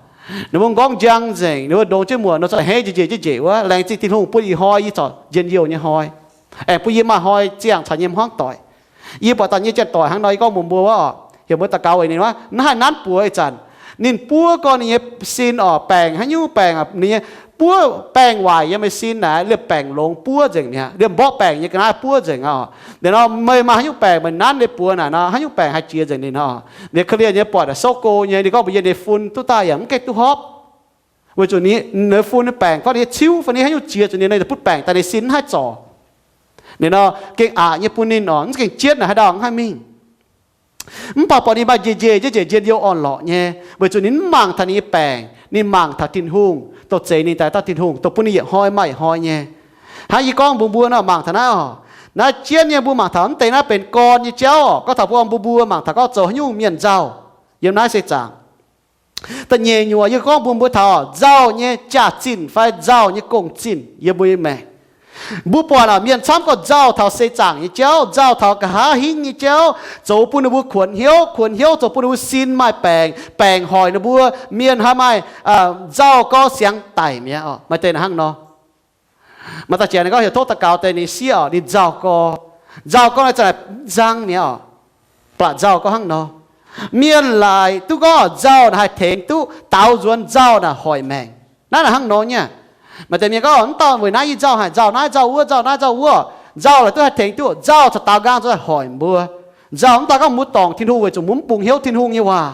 Ninh mbuo nqorngv njang nzengc, ninh mbuo ndongx jienv muoc nor, za'gengh njiec njiec njiec wuov. Laengz zingh Tin-Hungh bun ih hnoi yie corc njien-youh nyei hnoi, aengx bun yie maaih hnoi ziangh caux nyei hmuangv doic. Yie buatc daaih nyei janx-doic hnangv nor, yie gorngv mbuox mbuo wuov oc, heuc mbuo daux gaux weic ninh wuov, mv haih nanv buoz ih zanc. Ninh buov gorn ninh nyei sin oc, baengc haaix nyungc baengc, ninh nyei buov baengh waaic yiem meih sin naaic, liemh baengc longx buov nzengc mi'aqv, liemh mborqv baengc nyei ga'naaiv buov nzengc aqv. Liuz nor meih maaih haaix nyungc baengc meih nanv nyei buoz naaic nor, haaix nyungc baengc haih jiex nzengc ninh oc. Liuz korv-lienh nyei buatc souv go nyei, ninh gorngv mbuox yie ninh fun duqv daaih yaac mv gaengh duqv hopv. Weic zuqc ninh fun nyei baengc gorngv ninh nyei ciuv fai ninh haaix nyungc jiex zuqc ninh, ninh butv baengc daaih ninh sin mv haih zorc. Ninh nor gengh aqc nyei bun ninh oc, mv gengh jienv naaic haaix dauh mv haih mingh. Mv baac buatc ninh maaih njiec njiec njiec njiec njien-youh orn-lorqc nyei, weic zuqc ninh mv mangc taux ninh nyei baengc, ninh mangc taux Tin-Hungh, dongh zeix ninh daaih dauh Tin-Hungh, dongh bun ninh yietc hnoi maaih yietc hnoi nyei. Hnangv yie gorngv mbuox mbuo nor, mangc taux naaiv oc, naaiv jienv nyei mbuo mangc taux mv deix naaiv benx gorn nyei jauv oc. Gorngv taux mbuo, mbuo, mbuo mangc taux gorngv zoux haaix nyungc mienh nzauh yiem naaiv seix zaangc. Da'nyeic nyuoqc yie gorngv mbuox mbuo taux nzauh nyei jaax-zinh fai nzauh nyei gong-zinh yiem mbuo nyei maengc. Mbuo buatc oc, mienh camv gorngv nzauh taux seix zaangc nyei jauv, nzauh taux nqa'haav hingv nyei jauv, zoux bun ninh mbuo kuonx hnyouv, kuonx hnyouv zoux bun ninh mbuo sin maaih baengc, baengc hoic ninh mbuo, mienh haih maaih nzauh gorx siangx daic mi'aqv oc. Maaih deix naaic hnangv nor. Maaih dauh jiex ninh gorngv heuc tov daux gaux deix ninh sieqv oc, ninh nzauh gorx. Nzauh gorx naaic zanc mv nzang mi'aqv oc. Baac nzauh gorx hnangv nor. Mienh laaic duqv gorngv nzauh naaic haih tengx duqv daaux nzuonx, nzauh naaic hoic maengc. Naaiv naaic hnangv nor nyei. Maaih deix mienh gorngv, mv dauh weic naaiv yie nzauh haic, nzauh naaiv nzauh wuov, nzauh naaiv nzauh wuov. Nzauh laaic duqv haih tengx duqv, nzauh caux daaux nqaang zoux haih hoic mbuo. Nzauh mv dauh gorngv mbuo dorngc Tin-Hungh weic zuqc mbuo mv bungx hnyouv Tin-Hungh nyei waac.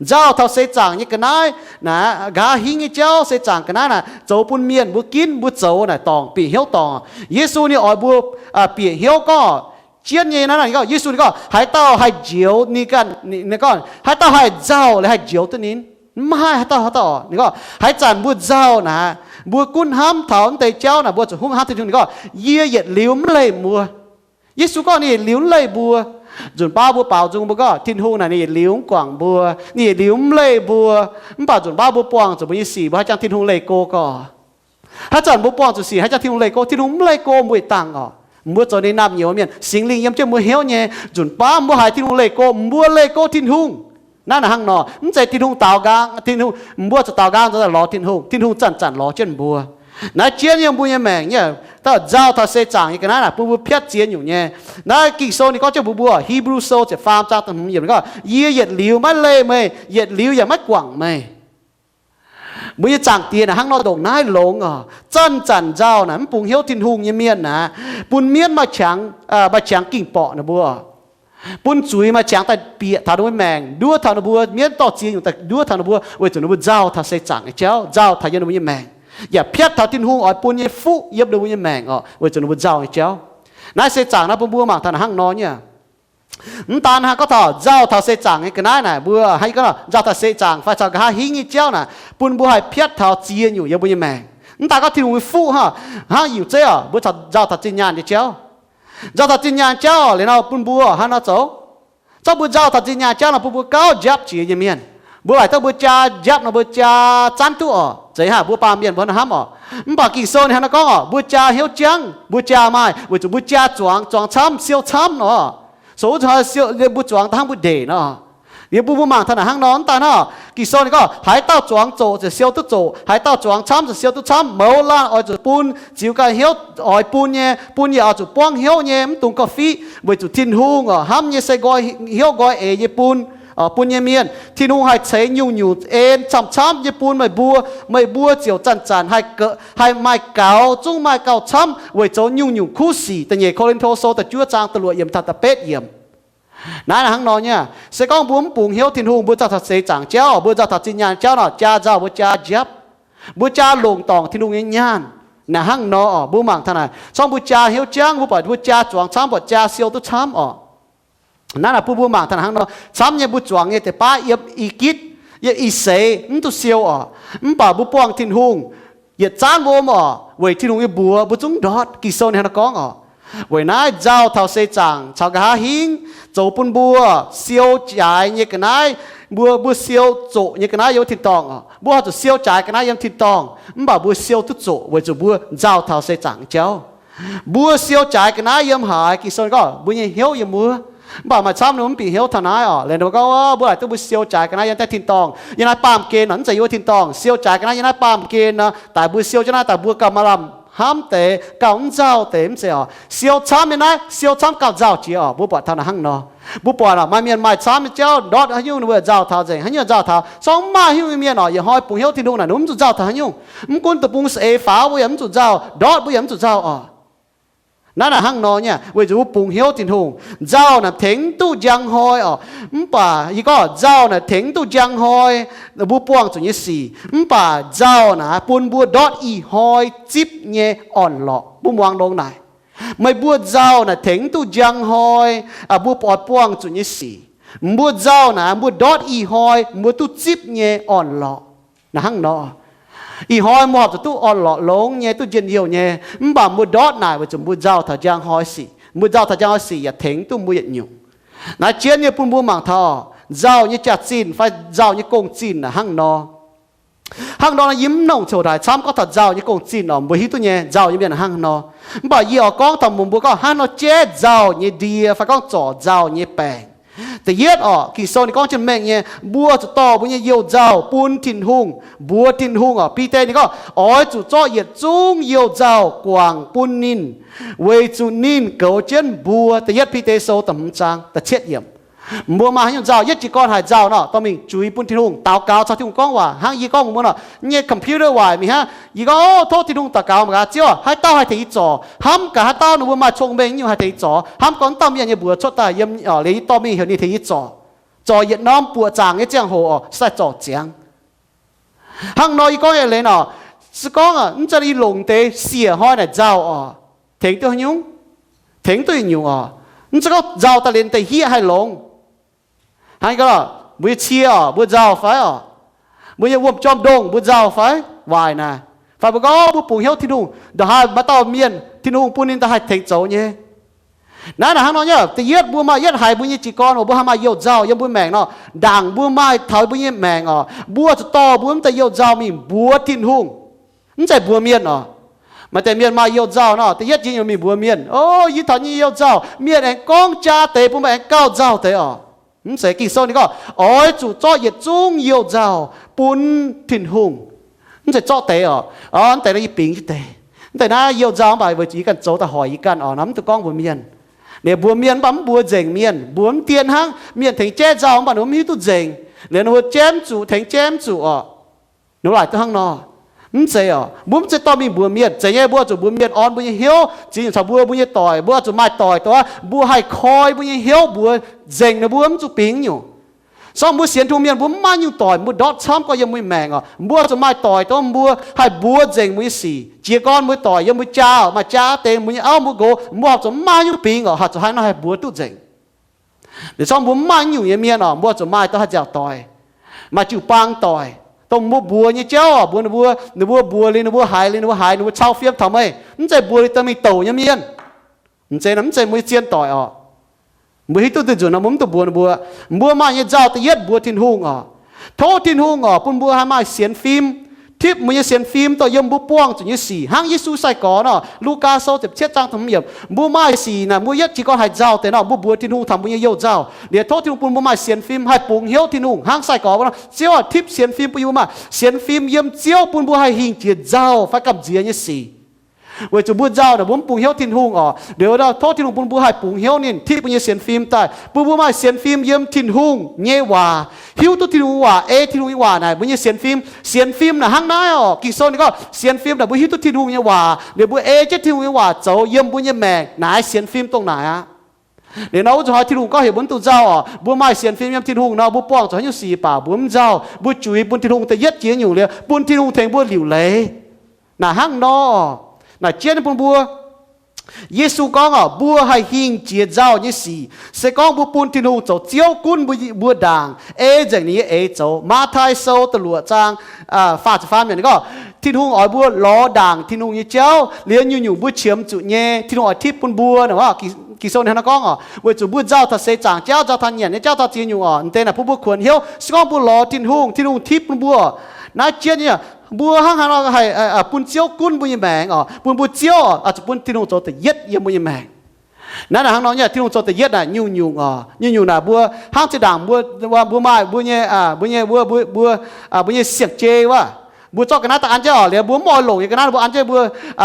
Nzauh taux seix zaangc nyei ga'naaiv naaic, nqa'haav hingv nyei jauv, seix zaangc ga'naaiv naaic, zoux bun mienh mbuo ginv mbuo zoux naaic dorngc, bieqc hnyouv dorngc. Yesu ninh oix mbuo bieqc hnyouv gorngv, jienv nyei naaiv, ninh gorngv, Yesu ninh gorngv, haaix dauh haih njoux ninh ganh, ninh gorngv, haaix dauh haih nzauh liuz haih njoux duqv ninh? Mv haih haaix dauh, haaix dauh oc. Ninh gorngv haaix zanc mbuo nzauh naaic, mbuo gunv hnamv taux mv deix jauv naaic, mbuo zuqc hnangv Tin-Hungh. Ninh gorngv, yie yietc liuz mv leih mbuo. Yesu gorngv ninh yietc liuz mv leih mbuo. Nzunc baav mbuo baaux nzung mbuo gorngv Tin-Hungh naaic ninh yietc liuz mv guangc mbuo, ninh yietc liuz mv leih mbuo. Mv baac nzunc baav mbuo buangh zuqc mbuo nyei sic, mbuo haih jangx Tin-Hungh leih go gorqv. Haaix zanc mbuo buangh zuqc sic haih jangx Tin-Hungh leih go, Tin-Hungh mv leih go mbuo yietc dangh oc. Mbuo zoux ninh naamh nyouz mienh, Singx Lingh yiem jienv mbuo hnyouv nyei. Nzunc baav mbuo haiz Tin-Hungh leih go, mbuo leih go Tin-Hungh. Naaiv naaic hnangv nor, mv zeiz Tin-Hungh daaux nqaang, Tin-Hungh, mbuo zuqc daaux nqaang nzengc lorz Tin-Hungh, Tin-Hungh zanc-zanc lorz jienv mbuo. Naaiv jienv yiem mbuo nyei maengc nyei, dauh nzauh taux seix zaangc nyei ga'naaiv naaic bun mbuo piatv ziex nyungc nyei. Naaiv Ging-Sou ninh gorngv jienv mbuo, mbuo Hipv^lu Sou ziepc faam zaang da'hmz yiemc ninh gorngv, yie yietc liuz maiv leih meih, yietc liuz yaac maiv guangc meih. Mbuo nyei Zaangc Diex naaic hnangv nor ndongc naaiv longx oc. Zanc-zanc nzauh naaic mv bungx hnyouv Tin-Hungh nyei mienh naaic, bun mienv maaih qangx, maaih qangx ging-borqc ninh mbuo. Bun zuiz maaih qangx daaih bieqc taux ninh mbuo maengc, nduov taux ninh mbuo, mienv dorh ziex nyungc daaih nduov taux ninh mbuo, weic zuqc ninh mbuo nzauh taux seix zaangc nyei jauv, nzauh taux yiem ninh mbuo nyei maengc, yaac piatv taux Tin-Hungh oix bun nyei fuqv yiem ninh mbuo nyei maengc oc, weic zuqc ninh mbuo nzauh nyei jauv. Naaiv seix zaangc naaiv bun mbuo mangc taux naaic hnangv nor nyei. Mv daan hnangv gorngv taux nzauh taux seix zaangc nyei ga'naaiv naaic, mbuo hnangv gorngv nzauh taux seix zaangc fai caux nqa'haav hingv nyei jauv naaic, bun mbuo haih piatv taux ziex nyungc yiem mbuo nyei maengc. Mv daan gorngv Tin-Hungh nyei fuqv hnangv, hnangv Iu-Zeiv oc, mbuo nzauh taux zinh nyaanh nyei jauv. Nzauh taux zinh nyaanh jauv liuz nor bun mbuo hnangv nor zoux. Zorqv mbuo nzauh taux zinh nyaanh jauv nor bun mbuo gauh njapc jiex nyei mienh. Mbuo laaic duqv mbuo jaa njapv nor mbuo jaa zanv duqv oc. Zeiz haic mbuo baamh mienh mbuo hnamv oc. Mv baac Ging-Sou ninh hnangv naaiv gorngv oc, mbuo jaa hnyouv jangv, mbuo jaa maaih, weic zuqc mbuo jaa zuangx, zuangx camv, siou camv nor. Sou wuov, mbuo zuangx daaih hnangv mbuo ndeic nor. Liuz mbuo mbuo mangc taux naaic hnangv nor mv daaih nor, Ging-Sou ninh gorngv, haaix dauh zuangx zoqc ziouc siou duqv zoqc, haaix dauh zuangx camv ziouc siou duqv camv. Mouz laanh oix zuqc bun ziux ganh hnyouv oix bun nyei, bun yaac oix zuqc buangv hnyouv nyei, mv dungx korv-fiqv, weic zuqc Tin-Hungh oc, hnamv nyei se nqoi hnyouv nqoi eix nyei bun, bun nyei mienh. Tin-Hungh haih ceix nyungc-nyungc en camv-camv nyei bun meih mbuo. Meih mbuo ziouc zanc-zanc haih maaih gaux, zungv maaih gauh camv weic zoux nyungc-nyungc kuv sic. Da'nyeic Ko^lin^to Sou da'juov zaang da'luoqc yiemc taux da'betv yiemc. Naaiv hnangv nor nyei, se gorngv mbuo mv bungx hnyouv Tin-Hungh, mbuo nzauh taux seix zaangc jauv, mbuo nzauh taux zinh nyaanh jauv nor, jaa nzauh mbuo jaa njapv. Mbuo jaa longc dorngc Tin-Hungh nyei nyaanh. Naaiv hnangv nor oc, mbuo mangc taux naaic, corngv mbuo jaa hnyouv jangv, mbuo buatc mbuo jaa zuangx camv, buatc jaa siou duqv camv oc. Naaiv naaic bun mbuo mangc taux naaiv hnangv nor, camv nyei mbuo zuangx nyei deix baav yiem i gitv, yiem i seix mv duqv siou oc. Mv baac mbuo buangh Tin-Hungh yietc zaanv wuom oc, weic Tin-Hungh nyei mbuox mbuo zungv ndortv. Ging-Sou ninh hnangv naaiv gorngv oc. Weic naaiv nzauh taux seix zaangc caux nqa'haav hingv zoux bun mbuo siou jaaix nyei ga'naaiv. Mbuo, mbuo siou zoqc nyei ga'naaiv yiem wuov tin-dorngh oc. Mbuo haih zuqc siou jaaix ga'naaiv yiem tin-dorngh, mv baac mbuo siou duqv zoqc weic zuqc mbuo nzauh taux seix zaangc nyei jauv. Mbuo siou jaaix ga'naaiv yiem haaix? Ging-Sou gorngv mbuo nyei hnyouv yiem wuov. Mv baac maaih camv ninh mv bieqc hnyouv taux naaiv oc. Laengz ninh mbuo gorngv, mbuo laaic duqv mbuo siou jaaix ga'naaiv yiem naaiv tin-dorngh, yiem naaiv baamh gen nor, mv zeiz yiem wuov tin-dorngh. Siou jaaix ga'naaiv yiem naaiv baamh gen nor, daaih mbuo siou jienv naaiv daaih mbuo gauh maaih lamh hnamv deix, gauh mv nzauh deix, mv zeiz oc. Siou camv yiem naaiv, siou camv gauh nzauh jiex oc. Mbuo buatc taux naaic hnangv nor. Mbuo buatc oc, maaih mienh maaih camv nyei jauv ndortv haaix nyungc ninh mbuo nzauh taux nzengc, haaix nyungc nzauh taux. Corngv maaih haaix nyungc nyei mienh oc, yietc hnoi bungx hnyouv Tin-Hungh naaic ninh mv zuqc nzauh taux haaix nyungc. Mv gunv deic-bung saeng-eix faaux mbuo yaac mv zuqc nzauh, ndortv mbuo yaac mv zuqc nzauh oc. Naaiv naaic hnangv nor nyei, weic zuqc mbuo bungx hnyouv Tin-Hungh. Nzauh naaic tengx duqv njang hnoi oc. Mv baac yie gorngv nzauh naaic tengx duqv njang hnoi mbuo buangh zuqc nyei sic, mv baac nzauh naaic bun mbuo ndortv ih hnoi zipv nyei orn-lorqc. Mbuo muangx longx naaic, meih mbuo nzauh naaic tengx duqv njang hnoi mbuo oix buangh zuqc nyei sic. Mbuo nzauh naaic mbuo ndortv ih hnoi mbuo duqv zipv nyei orn-lorqc. Naaiv hnangv nor, ih hnoi mbuo horpc zuqc duqv orn-lorqc longx nyei, duqv njien-youh nyei, mv baac mbuo ndortv naaic weic zuqc mbuo nzauh taux njang hnoi sic. Mbuo nzauh taux njang hnoi sic yaac tengx duqv mbuo yietc nyungc. Naaiv jienv nyei bun mbuo mangc taux nzauh nyei jaax-zinh fai nzauh nyei gong-zinh naaic hnangv nor. Hnangv nor yie mv nongc coux daaih camv gorngv taux nzauh nyei gong-zinh oc, mbuo hiuv duqv nyei nzauh nyei mienh hnangv nor. Mv baac yie oix gorngv taux mbuox mbuo gorngv hnangv nor jaiv nzauh nyei ndie fai gorngv zorc nzauh nyei baengc. Da'yietv oc, Ging-Sou ninh gorngv jienv mengh nyei, mbuo zuqc dorh mbuo nyei youh nzauh bun Tin-Hungh, mbuox Tin-Hungh oc. Bide ninh gorngv, oix zuqc zorqv yietc zungv youh nzauh guangc bun ninh, weic zuqc ninh goux jienv mbuo. Da'yietv Bide Sou da'hmz zaang da'cietv yiemc. Mbuo maaih haaix nyungc nzauh, yietv jiez gorn haic nzauh nor, dorh mingh juix bun Tin-Hungh, daux gaux caux Tin-Hungh gorngv waac. Hnangv yie gorngv mbuox mbuo nor, nyei computer waaic mingh hnangv, yie gorngv, o, tov Tin-Hungh daux gaux mangc gaax, Ziouv, haaix dauh haih tengx yie zorc? Hnamv gaax haaix dauh ninh mbuo maaih cong-mengh nyungc haih tengx yie zorc. Hnamv gorngv dauh mienh nyei mbuox cuotv daaih yiem, liuz yie dorh mingh heuc ninh tengx yie zorc. Zorc yietc norm buoqc zaangc nyei ziangh hoc oc, se daaih zorc ziangx. Hnangv nor yie gorngv nyei leiz nor, se gorngv mv zeiz yie longc deix siec hnoi naaic nzauh oc, tengx duqv haaix nyungc? Tengx duqv yietc nyungc oc. Mv zeiz gorngv nzauh daaih liuz deix hieqv haih longx. Hnangv gorngv mbuo nyei cie oc, mbuo nzauh fai oc? Mbuo nyei wuom-jorm ndongh mbuo nzauh fai? Waaic naaic. Fai mbuo gorngv mbuo bungx hnyouv Tin-Hungh, ndongc haaix maaih dauh mienh Tin-Hungh bun ninh daaih haih tengx zoux nyei. Naaiv naaic hnangv nor nyei, da'yietv mbuo maaih yietv haiz mbuo nyei jiez gorn oc, mbuo haih maaih youh nzauh yiem mbuo maengc nor, ndaangc mbuo maaih taux mbuo nyei maengc oc, mbuo zuqc dorh mbuo mv deix youh nzauh mingh mbuox Tin-Hungh. Mv zeiz mbuox mienh oc. Maaih deix mienh maaih youh nzauh nor, da'yietv jiex nyungc mingh mbuox mienh, o, yie taux nyei youh nzauh, mienh aengx gorngv jaa deix bun meih aengx gauh nzauh deix oc. Mv zeiz, Ging-Sou ninh gorngv oix zuqc zorqv yietc zungv youh nzauh bun Tin-Hungh. Mv zeiz zorqv deix oc. O, mv deix naaiv yie bingx jienv deix. Mv deix naaiv youh nzauh mv baac weic zuqc yie ganh zoux daaih hoic yie ganh oc, naaiv mv dungx gorngv mbuox mienh. Liuz mbuox mienh mv baac mv mbuox nzengc mienh, mbuox mv dien hnangv. Mienh tengx jaiv nzauh mv baac ninh mbuo mv hiuv duqv nzengc. Liuz ninh mbuo jaiv mv zuqc, tengx jaiv mv zuqc oc. Ninh mbuo laaic duqv hnangv nor. Mv zeiz oc, mbuo mv zeiz dorh mingh mbuox mienh. Zeiz nyei, mbuo zuqc mbuox mienh orn mbuo nyei hnyouv, ziex nyungc caux mbuo, mbuo nyei doic, mbuo zuqc maaih doic dongh mbuo haih koi mbuo nyei hnyouv mbuox nzengc ninh mbuo mv zuqc bingx nyungc. Se gorngv mbuo sienx Tin-Hungh mienh mbuo mv maaih nyungc doic mbuo ndortv camv gorx yiem mbuo nyei maengc oc, mbuo zuqc maaih doic dongh mbuo haih mbuox nzengc mbuo nyei sic. Jiez gorn mbuo doic yiem mbuo jaa oc, maaih jaa deix mbuo nyei auv mbuo nqox, mbuo horpc zuqc maaih nyungc bingx oc, horpc zuqc haaix nor haih mbuox duqv nzengc. Liuz se gorngv mbuo mv maaih nyungc nyei mienh oc, mbuo zuqc maaih dongh haih nziaauc doic, maaih jiu-baang doic, dongh mbuo mbuox nyei jauv oc, mbuox ninh mbuo, ninh mbuo mbuox liuz ninh mbuo haiz, liuz ninh mbuo haiz ninh mbuo cau fiem taux meih. Mv zeiz mbuox liuz daaih mingh douc nyei mienh. Mv zeiz nor, mv zeiz mbuo nyei zien doic oc. Mbuo hiuv duqv duih nzunc nor mbuo mv dungx mbuox ninh mbuo. Mbuo maaih nyei nzauh da'yietv mbuox Tin-Hungh oc. Tov Tin-Hungh oc, bun mbuo haih maaih sienx fim, tipv mbuo nyei sienx fim dongh yiem mbuo buangh zuqc nyei sic. Hnangv Yesu sai-gorx nor, Lugaa Sou ziepc cietv zaang da'hmz yiemc, mbuo maaih sic naaic mbuo yietv jiez gorn haaix nzauh deix nor, mbuo mbuox Tin-Hungh taux mbuo nyei youh nzauh. Liuz tov Tin-Hungh bun mbuo maaih sienx fim haih bungx hnyouv Tin-Hungh hnangv sai-gorx wuov nor. Ziouv oix tipv sienx fim bun yie, mbuo maaih sienx fim yiem Ziouv, bun mbuo haih hingh jiex nzauh fai gamh nziex nyei sic. Weic zuqc mbuo nzauh naaic mbuo mv bungx hnyouv Tin-Hungh oc. Liuz tov Tin-Hungh bun mbuo haih bungx hnyouv ninh, tipv mbuo nyei sienx fim daaih, bun mbuo maaih sienx fim yiem Tin-Hungh nyei waac, hiuv duqv Tin-Hungh nyei waac, ei Tin-Hungh nyei waac naaic mbuo nyei sienx fim. Sienx fim naaic hnangv naaiv oc. Ging-Sou ninh gorngv sienx fim naaic mbuo hiuv duqv Tin-Hungh nyei waac, liuz mbuo ei jienv Tin-Hungh nyei waac zoux yiem mbuo nyei maengc naaic, sienx fim dongh naaic aqv. Liuz nor wuov zuqc hnoi Tin-Hungh gorngv heuc mbuo mv dungx nzauh oc, mbuo maaih sienx fim yiem Tin-Hungh nor, mbuo buangh zuqc haaix nyungc sic baac mbuo mv nzauh, mbuo juix bun Tin-Hungh da'yietv jiex nyungc liuz bun Tin-Hungh tengx mbuo liuc leiz. Naaic hnangv nor, naaic jienv bun mbuo. Yesu gorngv oc, mbuo haih hingh jiex nzauh nyei sic se gorngv mbuo bun Tin-Hungh zoux Ziouv gunv mbuo, mbuo ndaangc, ei nzengc ninh nyei eix zoux. Matv^tai Sou da'luoqc zaang faah ziepc faam yiemc gorngv, Tin-Hungh oix mbuo lorz ndaangc Tin-Hungh nyei jauv, liuz nyungc-nyungc mbuo qiemx zuqc nyei, Tin-Hungh oix tipv bun mbuo. Ging-Sou ninh hnangv naaiv gorngv oc, weic zuqc mbuo nzauh taux seix zaangc jauv, nzauh taux nyanc nyei jauv, taux ziex nyungc oc, deix naaic bun mbuo kuonx hnyouv. Se gorngv mbuo lorz Tin-Hungh, Tin-Hungh tipv bun mbuo oc. Naaiv jienv nyei, mbuo hnangv haaix nor haih bun Ziouv gunv mbuo nyei maengc oc, bun mbuo Ziouv oc zuqc bun Tin-Hungh zoux da'yietv yiem mbuo nyei maengc. Naaiv naaic hnangv nor nyei, Tin-Hungh zoux da'yietv naaic nyungc-nyungc oc, nyungc-nyungc naaic mbuo hnangv zinh ndaangc mbuo, mbuo maaih mbuo nyei, mbuo nyei, mbuo, mbuo, mbuo nyei siang-jei wuov, mbuo zorqv ga'naaiv daaih an jienv oc, liuz mbuo mv oix longc nyei ga'naaiv, mbuo an jienv mbuo,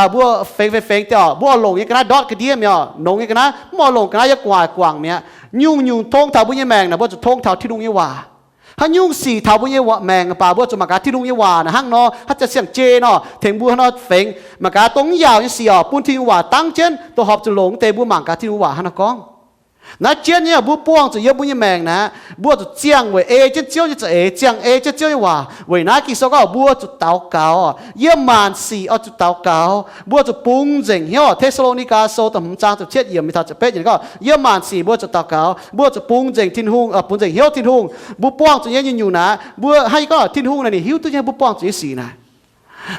mbuo fengx fengx fengx diuh oc, mbuo oix longc nyei ga'naaiv ndortv ga'ndiev mi'aqv oc, nongx nyei ga'naaiv, mv oix longc ga'naaiv yiem gu'nguaaic guangc mi'aqv. Nyungc-nyungc tong taux mbuo nyei maengc naaic mbuo zuqc tong taux Tin-Hungh nyei waac. Haaix nyungc sic taux mbuo nyei maengc baac mbuo zuqc mangc gaax Tin-Hungh nyei waac naaic hnangv nor, haaix zanc siang-jei nor tengx mbuo hnangv nor fengx. Mangc gaax dongh mv yaauc nyei sic oc, bun Tin-Hungh waac dangv jienv dongh horpc zuqc longc deix, mbuo mangc gaax Tin-Hungh waac hnangv nor gorngv. Naaiv jienv nyei mbuo buangh zuqc yiem mbuo nyei maengc naaic, mbuo zuqc ziangh weic ei jienv Ziouv nyei za'eix, ziangh ei jienv Ziouv nyei waac. Weic naaiv Ging-Sou gorngv mbuo zuqc daux gaux, yiem maanc sic oix zuqc daux gaux, mbuo zuqc bungx nzengc hnyouv. Te^saa^lo^ni^gaa Sou da'hmz zaang ziepc cietv yiemc mingh taux ziepc betv yiemc gorngv, yiem maanc sic mbuo zuqc daux gaux, mbuo zuqc bungx nzengc Tin-Hungh, bungx nzengc hnyouv Tin-Hungh. Mbuo buangh zuqc nyei nyungc-nyungc naaic, mbuo hnangv yie gorngv Tin-Hungh naaic ninh hiuv duqv nyei mbuo buangh zuqc nyei sic naaic.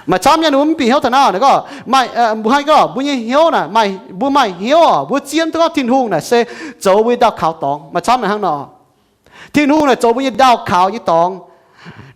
Maaih camv nyei ninh mbuo mv bieqc hnyouv taux naaiv naaic gorngv, mbuo hnangv yie gorngv mbuo nyei hnyouv naaic, mbuo maaih hnyouv oc, mbuo zien duqv gorngv Tin-Hungh naaic se zoux mbuo nyei ndau-kaux dorngx. Maaih camv naaic hnangv nor, Tin-Hungh naaic zoux mbuo nyei ndau-kaux nyei dorngx.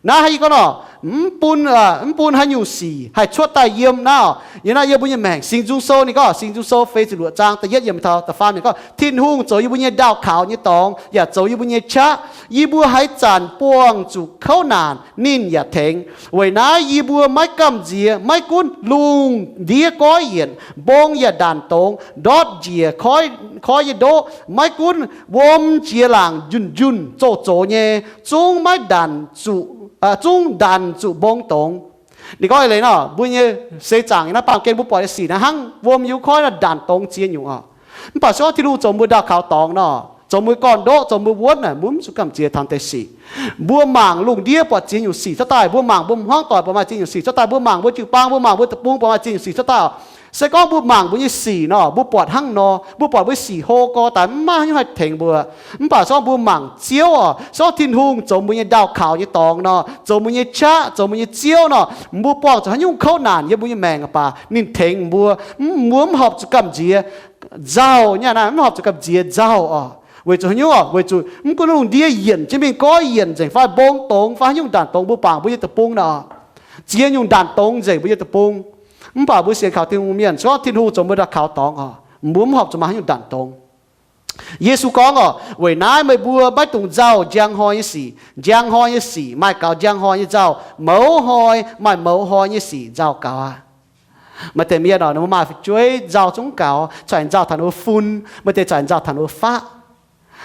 Naaiv hnangv yie gorngv nor, mv bun, mv bun haaix nyungc sic haih cuotv daaih yiem naaiv, yiem naaiv yiem mbuo nyei maengc. Singx Nzung Sou ninh gorngv, Singx Nzung Sou feix ziepc luoqc zaang da'yietv yiemc taux da'faam yiemc gorngv, Tin-Hungh zoux yie mbuo nyei ndau-kaux nyei dorngx yaac zoux yie mbuo nyei qaqv. Yie mbuo haaix zanc buangh zuqc kouv naanc, ninh yaac tengx. Weic naaiv yie mbuo maiv gamh nziex, maiv gunv lungh ndiev goiv yienc, mbong yaac ndanc dongx, ndortv njiec koi nyei ndoqv, maiv gunv wuom jiex laangc njunh njunh zoux zox nyei, zungv maiv ndanc zuqc, zungv ndanc zuqc mbong dongx. Ninh gorngv eix leiz nor, mbuo nyei seix zaangc naaiv baamh gen mbuo buatc nyei sic naaiv hnangv wuom yiem koi nor ndanc dongx ziex nyungc oc. Mv baac se gorngv Tin-Hungh zoux mbuo ndau-kaux dorngx nor, zoux mbuo gorn-ndoqv, zoux mbuo wuonv naaic, mbuo mv zuqc gamh nziex taux deix sic. Mbuo mangc lungh ndiev buatc ziex nyungc sic cuotv daaih, mbuo mangc mbuo hmuangv doic buatc maaih ziex nyungc sic cuotv daaih, mbuo mangc mbuo jiu-baang, mbuo mangc mbuo deic-bung buatc maaih ziex nyungc sic cuotv daaih. Se gorngv mbuo mangc mbuo nyei sic nor, mbuo buatc hnangv nor, mbuo buatc mbuo sic hlo gorx daaih, mv maaih haaix nyungc haih tengx mbuo. Mv baac se gorngv mbuo mangc Ziouv oc, se gorngv Tin-Hungh zoux mbuo nyei ndau-kaux nyei dorngx nor, zoux mbuo nyei qaqv, zoux mbuo nyei Ziouv nor, mbuo buangh zuqc haaix nyungc kouv naanc yiem mbuo nyei maengc baac ninh tengx mbuo. Mv, mbuo mv horpc zuqc gamh nziex nzauh nyei naaiv, mv horpc zuqc gamh nziex nzauh oc. Weic zuqc haaix nyungc oc? Weic zuqc mv gunv lungh ndiev yienc jienv mingh, goiv yienc nzengc fai mbong dongx fai haaix nyungc ndanc dongx, mbuo bangc mbuo nyei deic-bung nor, ziex nyungc ndanc dongx nzengc mbuo nyei deic-bung. Mv baac mbuo sienx kaux Tin-Hungh mienh, se gorngv Tin-Hungh zoux mbuo ndau-kaux dorngx oc, mbuo mv horpc zuqc maaih haaix nyungc ndanc dongx. Yesu gorngv oc, weic naaiv meih mbuo maiv dungx nzauh njang hnoi nyei sic. Njang hnoi nyei sic maaih gaux njang hnoi nyei nzauh, mouz hnoi maaih mouz hnoi nyei sic nzauh gaux aqv. Maaih deix mienh oc, ninh mbuo maaih fu'jueiv nzauh zungv gaux, corc nzauh taux ninh mbuo fun, maaih deix corc nzauh taux ninh mbuo faqv.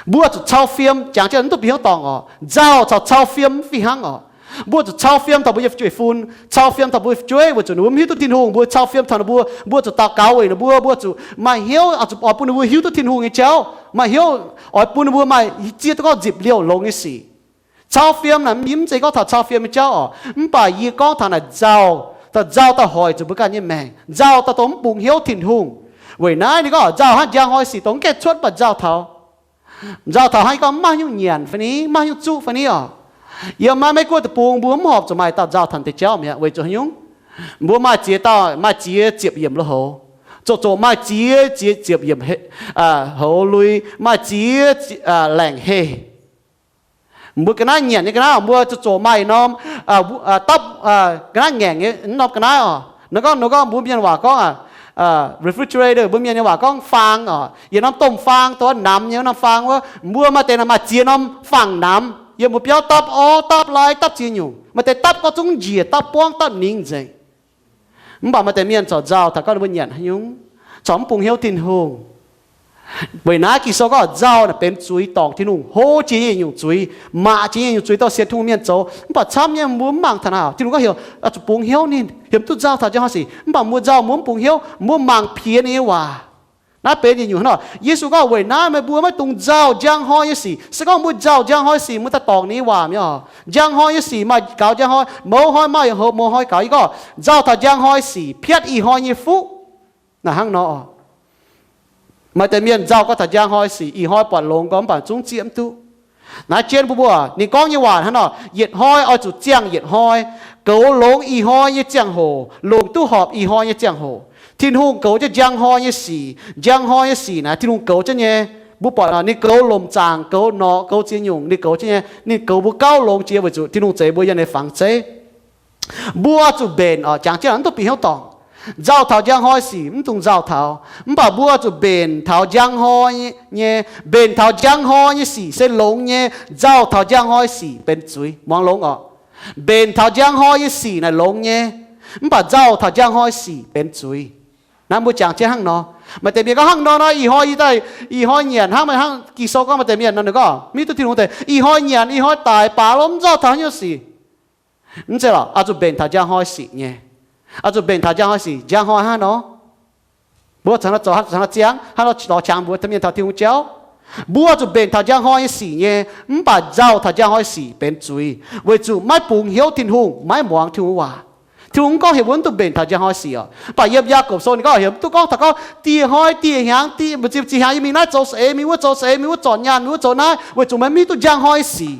Mbuo zuqc cau fiem, jangx jienv mv duqv bieqc hnyouv dorngc oc. Nzauh caux cau fiem mv fih hnangv oc. Mbuo zuqc cau fiem taux mbuo nyei fu'jueiv fun, cau fiem taux mbuo nyei fu'jueiv, weic zuqc ninh mbuo mv hiuv duqv Tin-Hungh, mbuo cau fiem taux ninh mbuo. Mbuo zuqc daux gaux weic ninh mbuo, mbuo zuqc maaih hnyouv oix zuqc oix bun ninh mbuo hiuv duqv Tin-Hungh nyei jauv, maaih hnyouv oix bun ninh mbuo maaih zieqv duqv gorngv nzipc liouh longx nyei sic. Cau fiem naaic, yie mv zeiz gorngv taux cau fiem nyei jauv oc. Mv baac yie gorngv taux naaic nzauh, daaih nzauh daaih hoic zuqc mbuo ganh nyei maengc, nzauh daaih dongh mv bungx hnyouv Tin-Hungh. Weic naaiv ninh gorngv nzauh hnangv njang hnoi sic dongh mv gaengh cuotv baac nzauh taux, nzauh taux hnangv yie gorngv mv maaih nyungc nyanc fai ni, mv maaih nyungc zuqv fai ni oc. Yiem naaiv Meiv Guoqv deic-bung mbuo mv horpc zuqc maaih dauh nzauh taux deix jauv mi'aqv. Weic zuqc haaix nyungc? Mbuo maaih ziex dauh, maaih ziex ziepc yiemc lui-houx, zoqc zoqc maaih ziex, ziex ziepc yiemc houx lui, maaih ziex laengc heh. Mbuo ga'naaiv nyanc nyei ga'naaiv oc, mbuo zuqc zoux maaih norm dapv ga'naaiv ngaengc nyei norm ga'naaiv oc. Ninh gorngv, ninh gorngv mbuo mienh waac gorngv refrigerator, mbuo mienh nyei waac gorngv faang oc. Yietc norm domh faang, dongh namx nyei norm faang wuov, mbuo maaih deix naaic maaih ziex norm faang namx yiem mbuo biauv dapv orv, dapv lai, dapv ziex nyungc. Maaih deix dapv gorngv zungv njiec, dapv buangv, dapv ningx nzengc. Mv baac maaih deix mienh corc nzauh taux gorngv ninh mbuo nyanc haaix nyungc, corc mv bungx hnyouv Tin-Hungh. Weic naaiv Ging-Sou gorngv nzauh naaic benx zuiz dorngc Tin-Hungh, hlo jiex nyei nyungc zuiz, maac jiex nyei nyungc zuiz dorh sienx Tin-Hungh mienh zoux. Mv baac camv nyei mbuo mv mangc taux naaic, Tin-Hungh gorngv heuc oix zuqc bungx hnyouv ninh, heuc mv duqv nzauh taux njang hnoi sic. Mv baac mbuo nzauh, mbuo mv bungx hnyouv, mbuo mangc piex ninh nyei waac. Naaiv benx yietc nyungc hnangv nor. Yesu gorngv, weic naaiv meih mbuo maiv dungx nzauh njang hnoi nyei sic. Se gorngv mbuo nzauh njang hnoi sic, mbuo daaih dorngc ninh nyei waac mi'aqv. Njang hnoi nyei sic maaih gaux njang hnoi, mouz hnoi maaih mouz hnoi gaux. Yie gorngv nzauh taux njang hnoi sic piatv ih hnoi nyei fuqv. Naaic hnangv nor, maaih deix mienh nzauh gorngv taux njang hnoi sic, ih hnoi buatc longx gorngv mv baac zungv zieqv mv duqv. Naaiv jienv mbuo mbuo, ninh gorngv nyei waac hnangv nor, yietc hnoi oix zuqc ziangh yietc hnoi, goux longx ih hnoi nyei ziangh hoc, longc duqv horpc ih hnoi nyei ziangh hoc. Tin-Hungh goux jienv njang hnoi nyei sic. Njang hnoi nyei sic naaiv Tin-Hungh goux jienv nyei. Mbuo buatc ninh goux lomc zaangc, goux norqc, goux ziex nyungc, ninh goux jienv nyei. Ninh goux mbuo gauh longx jiex weic zuqc Tin-Hungh zeix mbuo yiem ninh fangx zeiv. Mbuo zuqc mbenc oc, jangx jienv mv dungx bieqc hnyouv dorngc. Nzauh taux njang hnoi sic mv dungx nzauh taux, mv baac mbuo zuqc mbenc taux njang hnoi nyei, mbenc taux njang hnoi nyei sic se longx nyei. Nzauh taux njang hnoi sic benx zuiz, muangx longx oc. Mbenc taux njang hnoi nyei sic naaic longx nyei, mv baac nzauh taux njang hnoi sic benx zuiz. Naaiv mbuo jangx jienv hnangv nor. Maaih deix mienh gorngv hnangv nor nor, ih hnoi yie daaih, ih hnoi nyanc hnangv, hnangv Ging-Sou gorngv maaih deix mienh nor ninh gorngv mv hiuv duqv Tin-Hungh deix, ih hnoi nyanc, ih hnoi daic, baac lorqc mv nzauh taux haaix nyungc sic. Mv zeiz lorqc, oix zuqc mbenc taux njang hnoi sic nyei. Oix zuqc mbenc taux njang hnoi sic. Njang hnoi hnangv nor, mbuo caux nor zoux, caux nor ziangh, hnangv nor lorz qangx mbuox mienh taux Tin-Hungh jauv. Mbuo zuqc mbenc taux njang hnoi nyei sic nyei, mv baac nzauh taux njang hnoi sic benx zuiz, weic zuqc maiv bungx hnyouv Tin-Hungh, maiv muangx Tin-Hungh waac. Tin-Hungh mv gorngv heuc mbuo mv dungx mbenc taux njang hnoi sic oc. Mv baac yiem Yaagorpc Sou ninh gorngv heuc mv duqv gorngv taux gorngv dieh hnoi dieh hnyangx, ziex hnyangx yie mingh naaiv zoux saeng-eix, mingh wuov zoux saeng-eix, mingh wuov zornc nyaanh, mingh wuov zoux naaiv, weic zuqc meih mv hiuv duqv njang hnoi sic.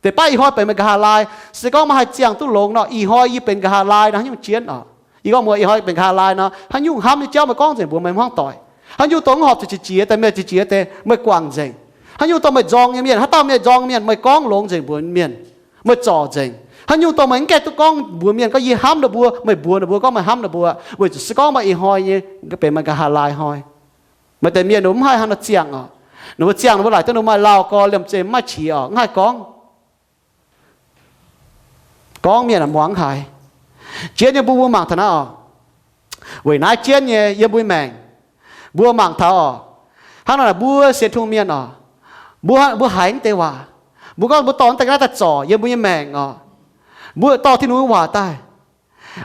Deix baav ih hnoi benx meih nqa'haav laai. Se gorngv meih haih ziangh duqv longx nor, ih hnoi yie benx nqa'haav laai nor, haaix nyungc jienv oc. Yie gorngv mbuox ih hnoi benx nqa'haav laai nor, haaix nyungc hnamv nyei jauv meih gorngv nzengc mbuox meih hmuangv doic. Haaix nyungc dongh mv horpc zuqc qiex jiez daaih, meih qiex jiez daaih meih guangc nzengc. Haaix nyungc dongh meih nzorng nyei mienh, haaix dauh mienh nzorng mienh meih gorngv longx nzengc mbuox mienh, meih zorc nzengc. Haaix nyungc dongh meih mv gaengh duqv gorngv mbuox mienh gorngv yie hnamv ninh mbuo, meih mbuox ninh mbuo gorngv meih hnamv ninh mbuo, weic zuqc se gorngv maaih ih hnoi nyei benx meih nqa'haav laai hnoi. Maaih deix mienh ninh mbuo mv haih hnangv nor ziangh oc. Ninh mbuo ziangh ninh mbuo laaic duqv ninh mbuo maaih lauh gorx liemh zeih mv maaih qiex oc, mv haih gorngv. Gorngv mienh muangx mv haiz. Jienv nyei mbuo, mbuo mangc taux naaiv oc. Weic naaiv jienv nyei yiem mbuo nyei maengc, mbuo mangc taux oc. Hnangv nor naaic mbuo sienx Tin-Hungh mienh oc, mbuo, mbuo haiz mv deix waac. Mbuo gorngv mbuo dorh mv deix ga'naaiv daaih zorc yiem mbuo nyei maengc oc. Mbuo dorh Tin-Hungh nyei waac daaih.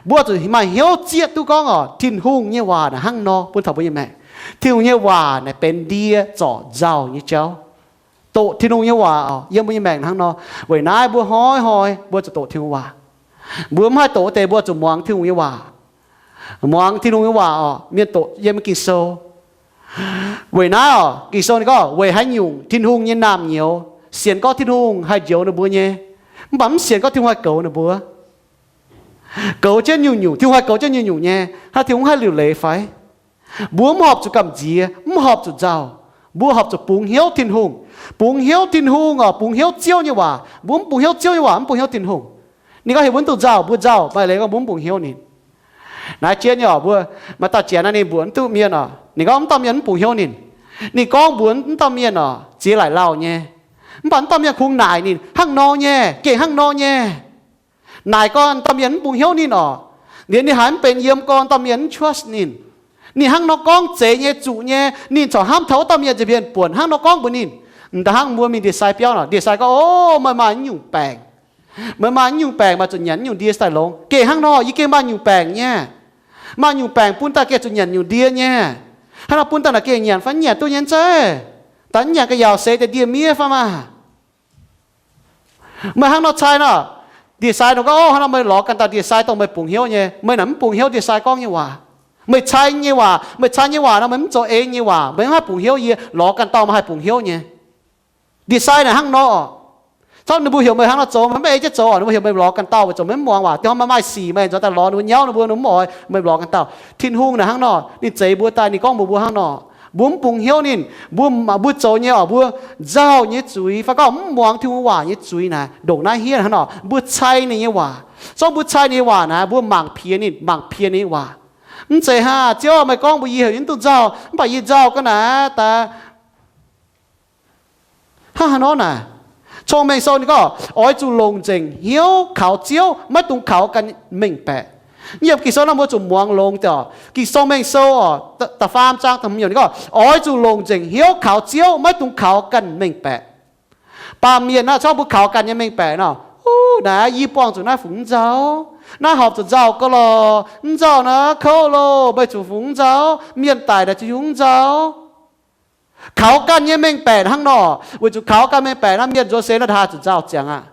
Mbuo zuqc maaih hnyouv zieqv duqv gorngv oc, Tin-Hungh nyei waac naaic hnangv nor bun taux mbuo nyei maengc. Tin-Hungh nyei waac naaic benx ndie zorc nzauh nyei jauv. Doqc Tin-Hungh nyei waac oc, yiem mbuo nyei maengc hnangv nor. Weic naaiv mbuo hnoi-hnoi mbuo zuqc doqc Tin-Hungh waac. Mbuo mv haih doqc deix, mbuo zuqc muangx Tin-Hungh nyei waac. Muangx Tin-Hungh nyei waac oc, mienh doqc yiem Ging-Sou. Weic naaiv oc, Ging-Sou ninh gorngv weic haaix nyungc Tin-Hungh nyei naamh nyouz sienx gorngv Tin-Hungh haih njoux ninh mbuo nyei, mv baac mv sienx gorngv Tin-Hungh haih goux ninh mbuo. Goux jienv nyungc-nyungc, Tin-Hungh haih goux jienv nyungc-nyungc nyei, hnangv Tin-Hungh mv haih liuc leiz fai? Mbuo mv horpc zuqc gamh nziex, mv horpc zuqc nzauh. Mbuo horpc zuqc bungx hnyouv Tin-Hungh. Bungx hnyouv Tin-Hungh oc, bungx hnyouv Ziouv nyei waac. Mbuo mv bungx hnyouv Ziouv nyei waac, mv bungx hnyouv Tin-Hungh. Ninh gorngv heuc mbuo mv dungx nzauh, mbuo nzauh, maaih leiz gorngv mbuo mv bungx hnyouv ninh. Naaiv jienv nyei oc, mbuo maaih dauh janx naaiv ninh mbuox mv duqv mienh oc. Ninh gorngv mv dauh mienh mv bungx hnyouv ninh. Ninh gorngv mbuox mv dauh mienh oc, ziex laaic lauh nyei. Mv baac mv dauh mienh kungx naaic ninh hnangv nor nyei, gengh hnangv nor nyei. Naaic gorn dauh mienh mv bungx hnyouv ninh oc. Liuz ninh haiz mv benx yiem gorn dauh mienh mv trust ninh. Ninh hnangv nor gorngv zeiz nyei, zuqc nyei, ninh corc hnamv taux wuov dauh mienh nza'hmien buonc hnangv nor gorngv mbuox ninh. M'daaih hnangv mbuo mingh ndie-sai biauv nor, ndie-sai gorngv, O, meih maaih nyungc baengc. Meih maaih nyungc baengc, maaih zuqc nyanc nyungc ndie se daaih longx. Gengh hnangv nor, yie gengh maaih nyungc baengc nyei. Maaih nyungc baengc bun daaih gengh zuqc nyanc nyungc ndie nyei. Hnangv nor bun daaih naaic gengh nyanc fai mv nyanc duqv nyei zeiv. Daaih mv nyanc ga'yaauc seix deix ndie-miev fai maah. Meih hnangv nor cai nor, ndie-sai nor gorngv, O, hnangv nor meih lorz ganh dauh ndie-sai dongh meih bungx hnyouv nyei. Meih naaic mv bungx hnyouv ndie-sai gorngv nyei waac. Meih cai nyei waac, meih cai nyei waac nor meih mv zoux eix nyei waac, meih mv haih bungx hnyouv yie. Lorz ganh dauh meih haih bungx hnyouv nyei. Ndie-sai naaic hnangv nor. Cov ninh mbuo heuc meih hnangv nor zoux, meih mv ei jienv zoux, ninh mbuo heuc meih lorz ganh dauh weic zuqc meih mv muangx waac. Dinh hnoi meih maaih sic, meih nzuonx daaih lorz ninh mbuo, nyauv ninh mbuo, ninh mv oix, meih lorz ganh dauh. Tin-Hungh naaic hnangv nor, ninh zeix mbuo daaih, ninh gorngv mbuox mbuo hnangv nor. Mbuo mv bungx hnyouv ninh, mbuo, mbuo zoux nyei oc, mbuo nzauh nyei zuiz fai gorngv mv muangx Tin-Hungh waac nyei zuiz naaic, ndongc naaiv hniev hnangv nor, mbuo cai ninh nyei waac. Zorqv mbuo cai ninh nyei waac naaic, mbuo mangc piex ninh, mangc piex ninh nyei waac. Mv zeiz hnangv, Ziouv, meih gorngv mbuox yie heuc yie mv dungx nzauh, mv baac yie nzauh ga'naaiv daaih hnangv haaix nor naaic. Cong-Mengh Sou ninh gorngv, oix zuqc longc nzengc hnyouv kaux Ziouv, maiv dungx kaux ganh mengh baeqc. Yiem Ging-Sou naaiv mbuo zuqc muangx longx deix oc. Ging-Sou Mengh Sou oc, da'faam zaang da'hmz hnyouv ninh gorngv, oix zuqc longc nzengc hnyouv kaux Ziouv, maiv dungx kaux ganh mengh baeqc. Baamh mienh naaiv, zorqv mbuo kaux ganh nyei mengh baeqc nor, uv, naaiv yie buangh zuqc naaiv fungx mv nzauh, naaiv horpc zuqc nzauh gau lorqc, mv nzauh naaiv kouv loh, meih zuqc fungx mv nzauh, mienh daic naaic zuqc fungx mv nzauh. Kaux ganh nyei mengh baeqc hnangv nor, weic zuqc kaux ganh mengh baeqc naaiv mienh nzuonx seix naaiv nda zuqc nzauh ziangx aqv.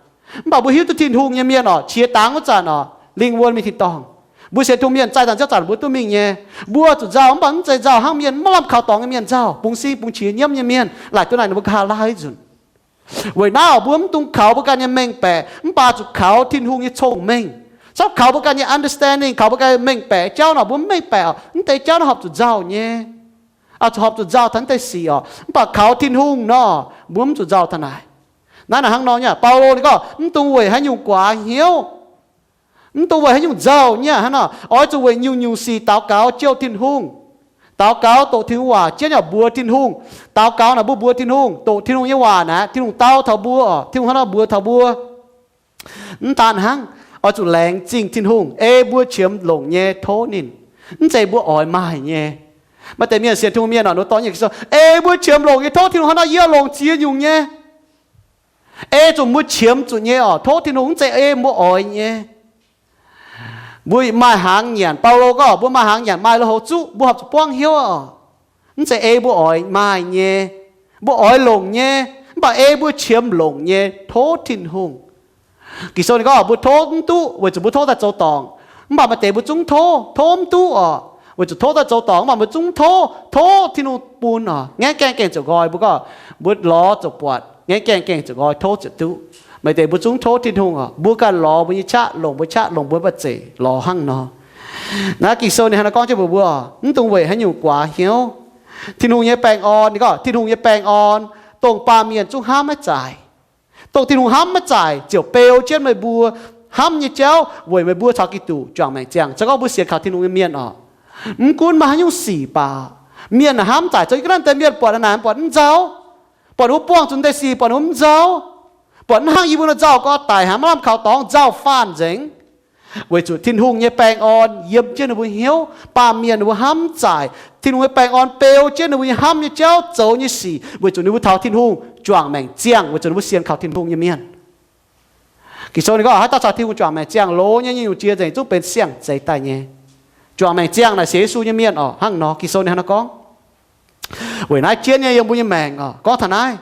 Mv baac mbuo hiuv duqv Tin-Hungh nyei mienh oc, qiex dangx wuov zanc oc, lingh wuonh mingh tin-dorngh. Mbuo sienx Tin-Hungh mienh zaih zanc ziouv zanc mbuo duqv mingh nyei. Mbuo zuqc nzauh, mv baac mv zeiz nzauh hnangv mienh maiv lamh kaux dorngx nyei mienh nzauh, bungx sing bungx qiex nyiemv nyei mienh, laaic duqv naaic ninh mbuo nqa'haav laai zunc. Weic naaiv oc, mbuo mv dungx kaux mbuo ganh nyei mengh baeqc, mv baac zuqc kaux Tin-Hungh nyei cong-mengh. Zorqv kaux mbuo ganh nyei understanding, kaux mbuo ganh nyei mengh baeqc jauv nor, mbuo mv mengh baeqc oc, mv deix jauv naaiv horpc zuqc nzauh nyei. Oix zuqc horpc zuqc nzauh taux mv deix sic oc. Mv baac kaux Tin-Hungh nor, mbuo mv zuqc nzauh taux naaic. Naaiv naaic hnangv nor nyei, Baulo ninh gorngv, mv dungx weic haaix nyungc guaax hnyouv, mv dungx weic haaix nyungc nzauh nyei hnangv nor, oix zuqc weic nyungc-nyungc sic daux gaux jouh Tin-Hungh. Daux gaux doqc Tin-Hungh waac jienv yaac mbuox Tin-Hungh. Daux gaux naaic mbuo mbuox Tin-Hungh, doqc Tin-Hungh nyei waac naaic, Tin-Hungh dau taux mbuo oc, Tin-Hungh hnangv nor mbuox taux mbuo. Mv daan hnangv, oix zuqc laengz zingh Tin-Hungh, ei mbuo qiemx longc nyei tov ninh. Mv zeiz mbuo oix maaih nyei. Maaih deix mienh sienx Tin-Hungh mienh oc, ninh dorh nyei Ging-Sou, ei mbuo qiemx longc nyei tov Tin-Hungh hnangv nor, yie longc ziex nyungc nyei. Ei zuqc mbuo qiemx zuqc nyei oc, tov Tin-Hungh, mv zeiz ei mbuo oix nyei. Mbuo maaih hnaangx nyanc, Baulo gorngv mbuo maaih hnaangx nyanc maaih lui-houx zuqv, mbuo horpc zuqc buangv hnyouv oc. Mv zeiz ei mbuo oix maaih nyei, mbuo oix longc nyei, mv baac ei mbuo qiemx longc nyei tov Tin-Hungh. Ging-Sou ninh gorngv mbuo tov mv duqv weic zuqc mbuo tov daaih zoux dorngc. Mv baac maaih deix mbuo zungv tov, tov mv duqv oc, weic zuqc tov daaih zoux dorngc. Mv baac mbuo zungv tov, tov Tin-Hungh bun oc. Ngaengv gaengh gengh ziouc nqoi, mbuo gorngv mbuo lorz ziouc buatc, ngaengv gaengh gengh ziouc nqoi, tov ziouc duqv. Maaih deix mbuo zungv tov Tin-Hungh oc, mbuo ganh lorz mbuo nyei qaqv, longc mbuo qaqv, longc mbuo nyei ba'zeic lorz hnangv nor. Naaiv Ging-Sou ninh hnangv nor gorngv jienv mbuox mbuo, mv dungx weic haaix nyungc guaax hnyouv. Tin-Hungh nyei baengh orn, ninh gorngv Tin-Hungh nyei baengh orn, dongh baamh mienh zungv hnamv maiv zaaic. Dongh Tin-Hungh hnamv maiv zaaic ziouc beu jienv meih mbuo hnamv nyei jauv weic meih mbuo caux Giduc juangc maengc ziangh. Se gorngv mbuo sienx kaux Tin-Hungh nyei mienh oc, mv gunv maaih haaix nyungc sic baac, mienh hnamv zaaic, zoux ga'naaiv deix mienh buatc naaic, buatc mv nzauh, buatc ninh mbuo buangh zuqc deix sic, buatc ninh mbuo mv nzauh, buatc mv hnangv yie mbuo nor nzauh gorx daic, haiz maiv lamh kaux dorngx, nzauh faanh nzengc. Weic zuqc Tin-Hungh nyei baengh orn yiem jienv ninh mbuo hnyouv, baamh mienh ninh mbuo hnamv zaaic. Tin-Hungh nyei baengh orn beu jienv ninh mbuo nyei hnamv nyei jauv, zoux nyei sic, weic zuqc ninh mbuo taux Tin-Hungh juangc maengc ziangh, weic zuqc ninh mbuo sienx kaux Tin-Hungh nyei mienh. Ging-Sou ninh gorngv haaix dauh caux Tin-Hungh juangc maengc ziangh, loz nyei nyungc-nyungc jiex nzengc, zungv benx siang-zeix daaih nyei. Juangc maengc ziangh naaic sienx Yesu nyei mienh oc, hnangv nor Ging-Sou ninh hnangv nor gorngv. Weic naaiv jienv nyei yiem mbuo nyei maengc oc, gorngv taux naaiv,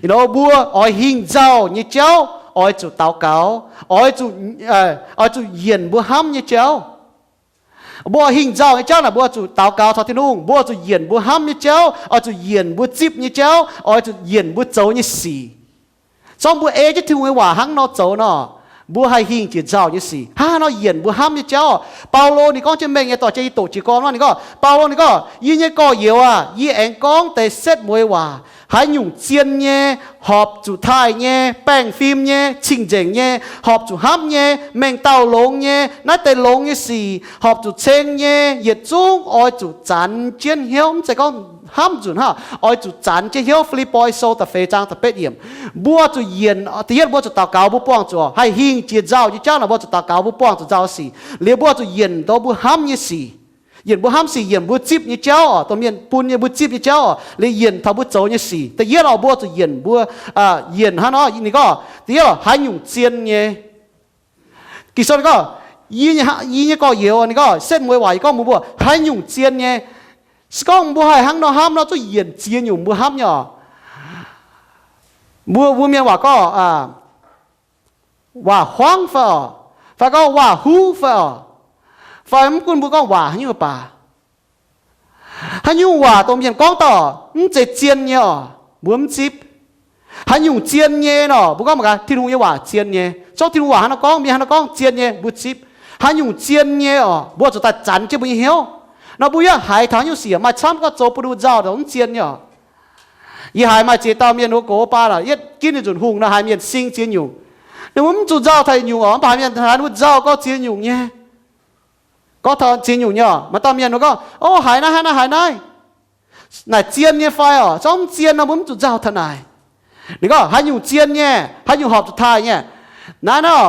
you know, mbuo oix hingh nzauh nyei jauv oix zuqc daux gaux, oix zuqc, oix zuqc yienc mbuo hnamv nyei jauv. Mbuo oix hingh nzauh nyei jauv naaic, mbuo oix zuqc daux gaux taux Tin-Hungh. Mbuo oix zuqc yienc mbuo hnamv nyei jauv, oix zuqc yienc mbuo zipv nyei jauv, oix zuqc yienc mbuo zoux nyei sic. Zorqv mbuo ei jienv Tin-Hungh nyei waac hnangv nor zoux nor, mbuo haih hingh jiex nzauh nyei sic. Hnangv haaix nor yienc mbuo hnamv nyei jauv? Baulo ninh gorngv jienv mengh nyei dorh jienv yie doqc jiez gorn wuov, ninh gorngv, Baulo ninh gorngv, yie nyei gorx-youz aah, yie aengx gorngv deix setv mueiz waac, haaix nyungc zien nyei, horpc zuqc taaih nyei, baengh fim nyei, cing-nzengc nyei, horpc zuqc hnamv nyei, mengh dauh longx nyei, naaiv deix longx nyei sic, horpc zuqc ceng nyei, yietc zungv oix zuqc zanx jienv hnyouv. Mv zeiz gorngv hnamv nzunc hnangv, oix zuqc zanx jienv hnyouv. Fi^lipv^poi Sou da'feix zaang da'betv yiemc. Mbuo zuqc yienc, da'yietv mbuo zuqc daux gaux mbuo buangh zuqc haih hingh jiex nzauh nyei jauv naaic, mbuo zuqc daux gaux mbuo buangh zuqc nzauh sic. Liuz mbuo zuqc yienc dongh mbuo hnamv nyei sic. Yienc mbuo hnamv sic, yienc mbuo zipv nyei jauv oc, dongh mienh bun nyei mbuo zipv nyei jauv oc, liuz yienc taux mbuo zoux nyei sic. Da'yietv oc, mbuo zuqc yienc mbuo, yienc hnangv nor, ninh gorngv da'yietv oc, haaix nyungc zien nyei. Ging-Sou ninh gorngv, yie nyei gorx-youz ninh gorngv, setv mueiz waac yie gorngv mbuox mbuo haaix nyungc zien nyei. Se gorngv mbuo haih hnangv nor hnamv nor, zuqc yienc ziex nyungc mbuo hnamv nyei oc. Mbuo, mbuo mienh waac gorngv, waac huangv fai oc, fai gorngv waac huv fai oc, fai mv gunv mbuo gorngv waac haaix nyungc baac, haaix nyungc waac dongh mienh gorngv dauh mv zeiz zien nyei oc, mbuo mv zipv. Haaix nyungc zien nyei nor, mbuo gorngv mangc gaax, Tin-Hungh nyei waac zien nyei. Zorqv Tin-Hungh waac hnangv nor gorngv, mienh hnangv nor gorngv zien nyei, mbuo zipv. Haaix nyungc zien nyei oc, mbuo zuqc daaih zanx jienv mbuo nyei hnyouv. Nor mbuo yaac haiz taux nyungc sic maaih camv gorngv zoux bun ninh mbuo nzauh, mv zien nyei oc. Yie haiz maaih ziex dauh mienh wuov gox baan oc, yietv ginv ninh nzunc hungh nor haiz mienh sing ziex nyungc. Ninh mbuo mv zuqc nzauh taux nyungc oc, mv baac mienh haiz ninh mbuo nzauh gorngv ziex nyungc nyei. Gorngv taux ziex nyungc nyei oc, maaih dauh mienh wuov gorngv, O, haiz naaiv, haiz naaiv, haiz naaiv. Naaic zien nyei fai oc? Zorqv mv zien nor mbuo mv zuqc nzauh taux naaic. Ninh gorngv haaix nyungc zien nyei, haaix nyungc horpc zuqc taaih nyei. Naaiv nor,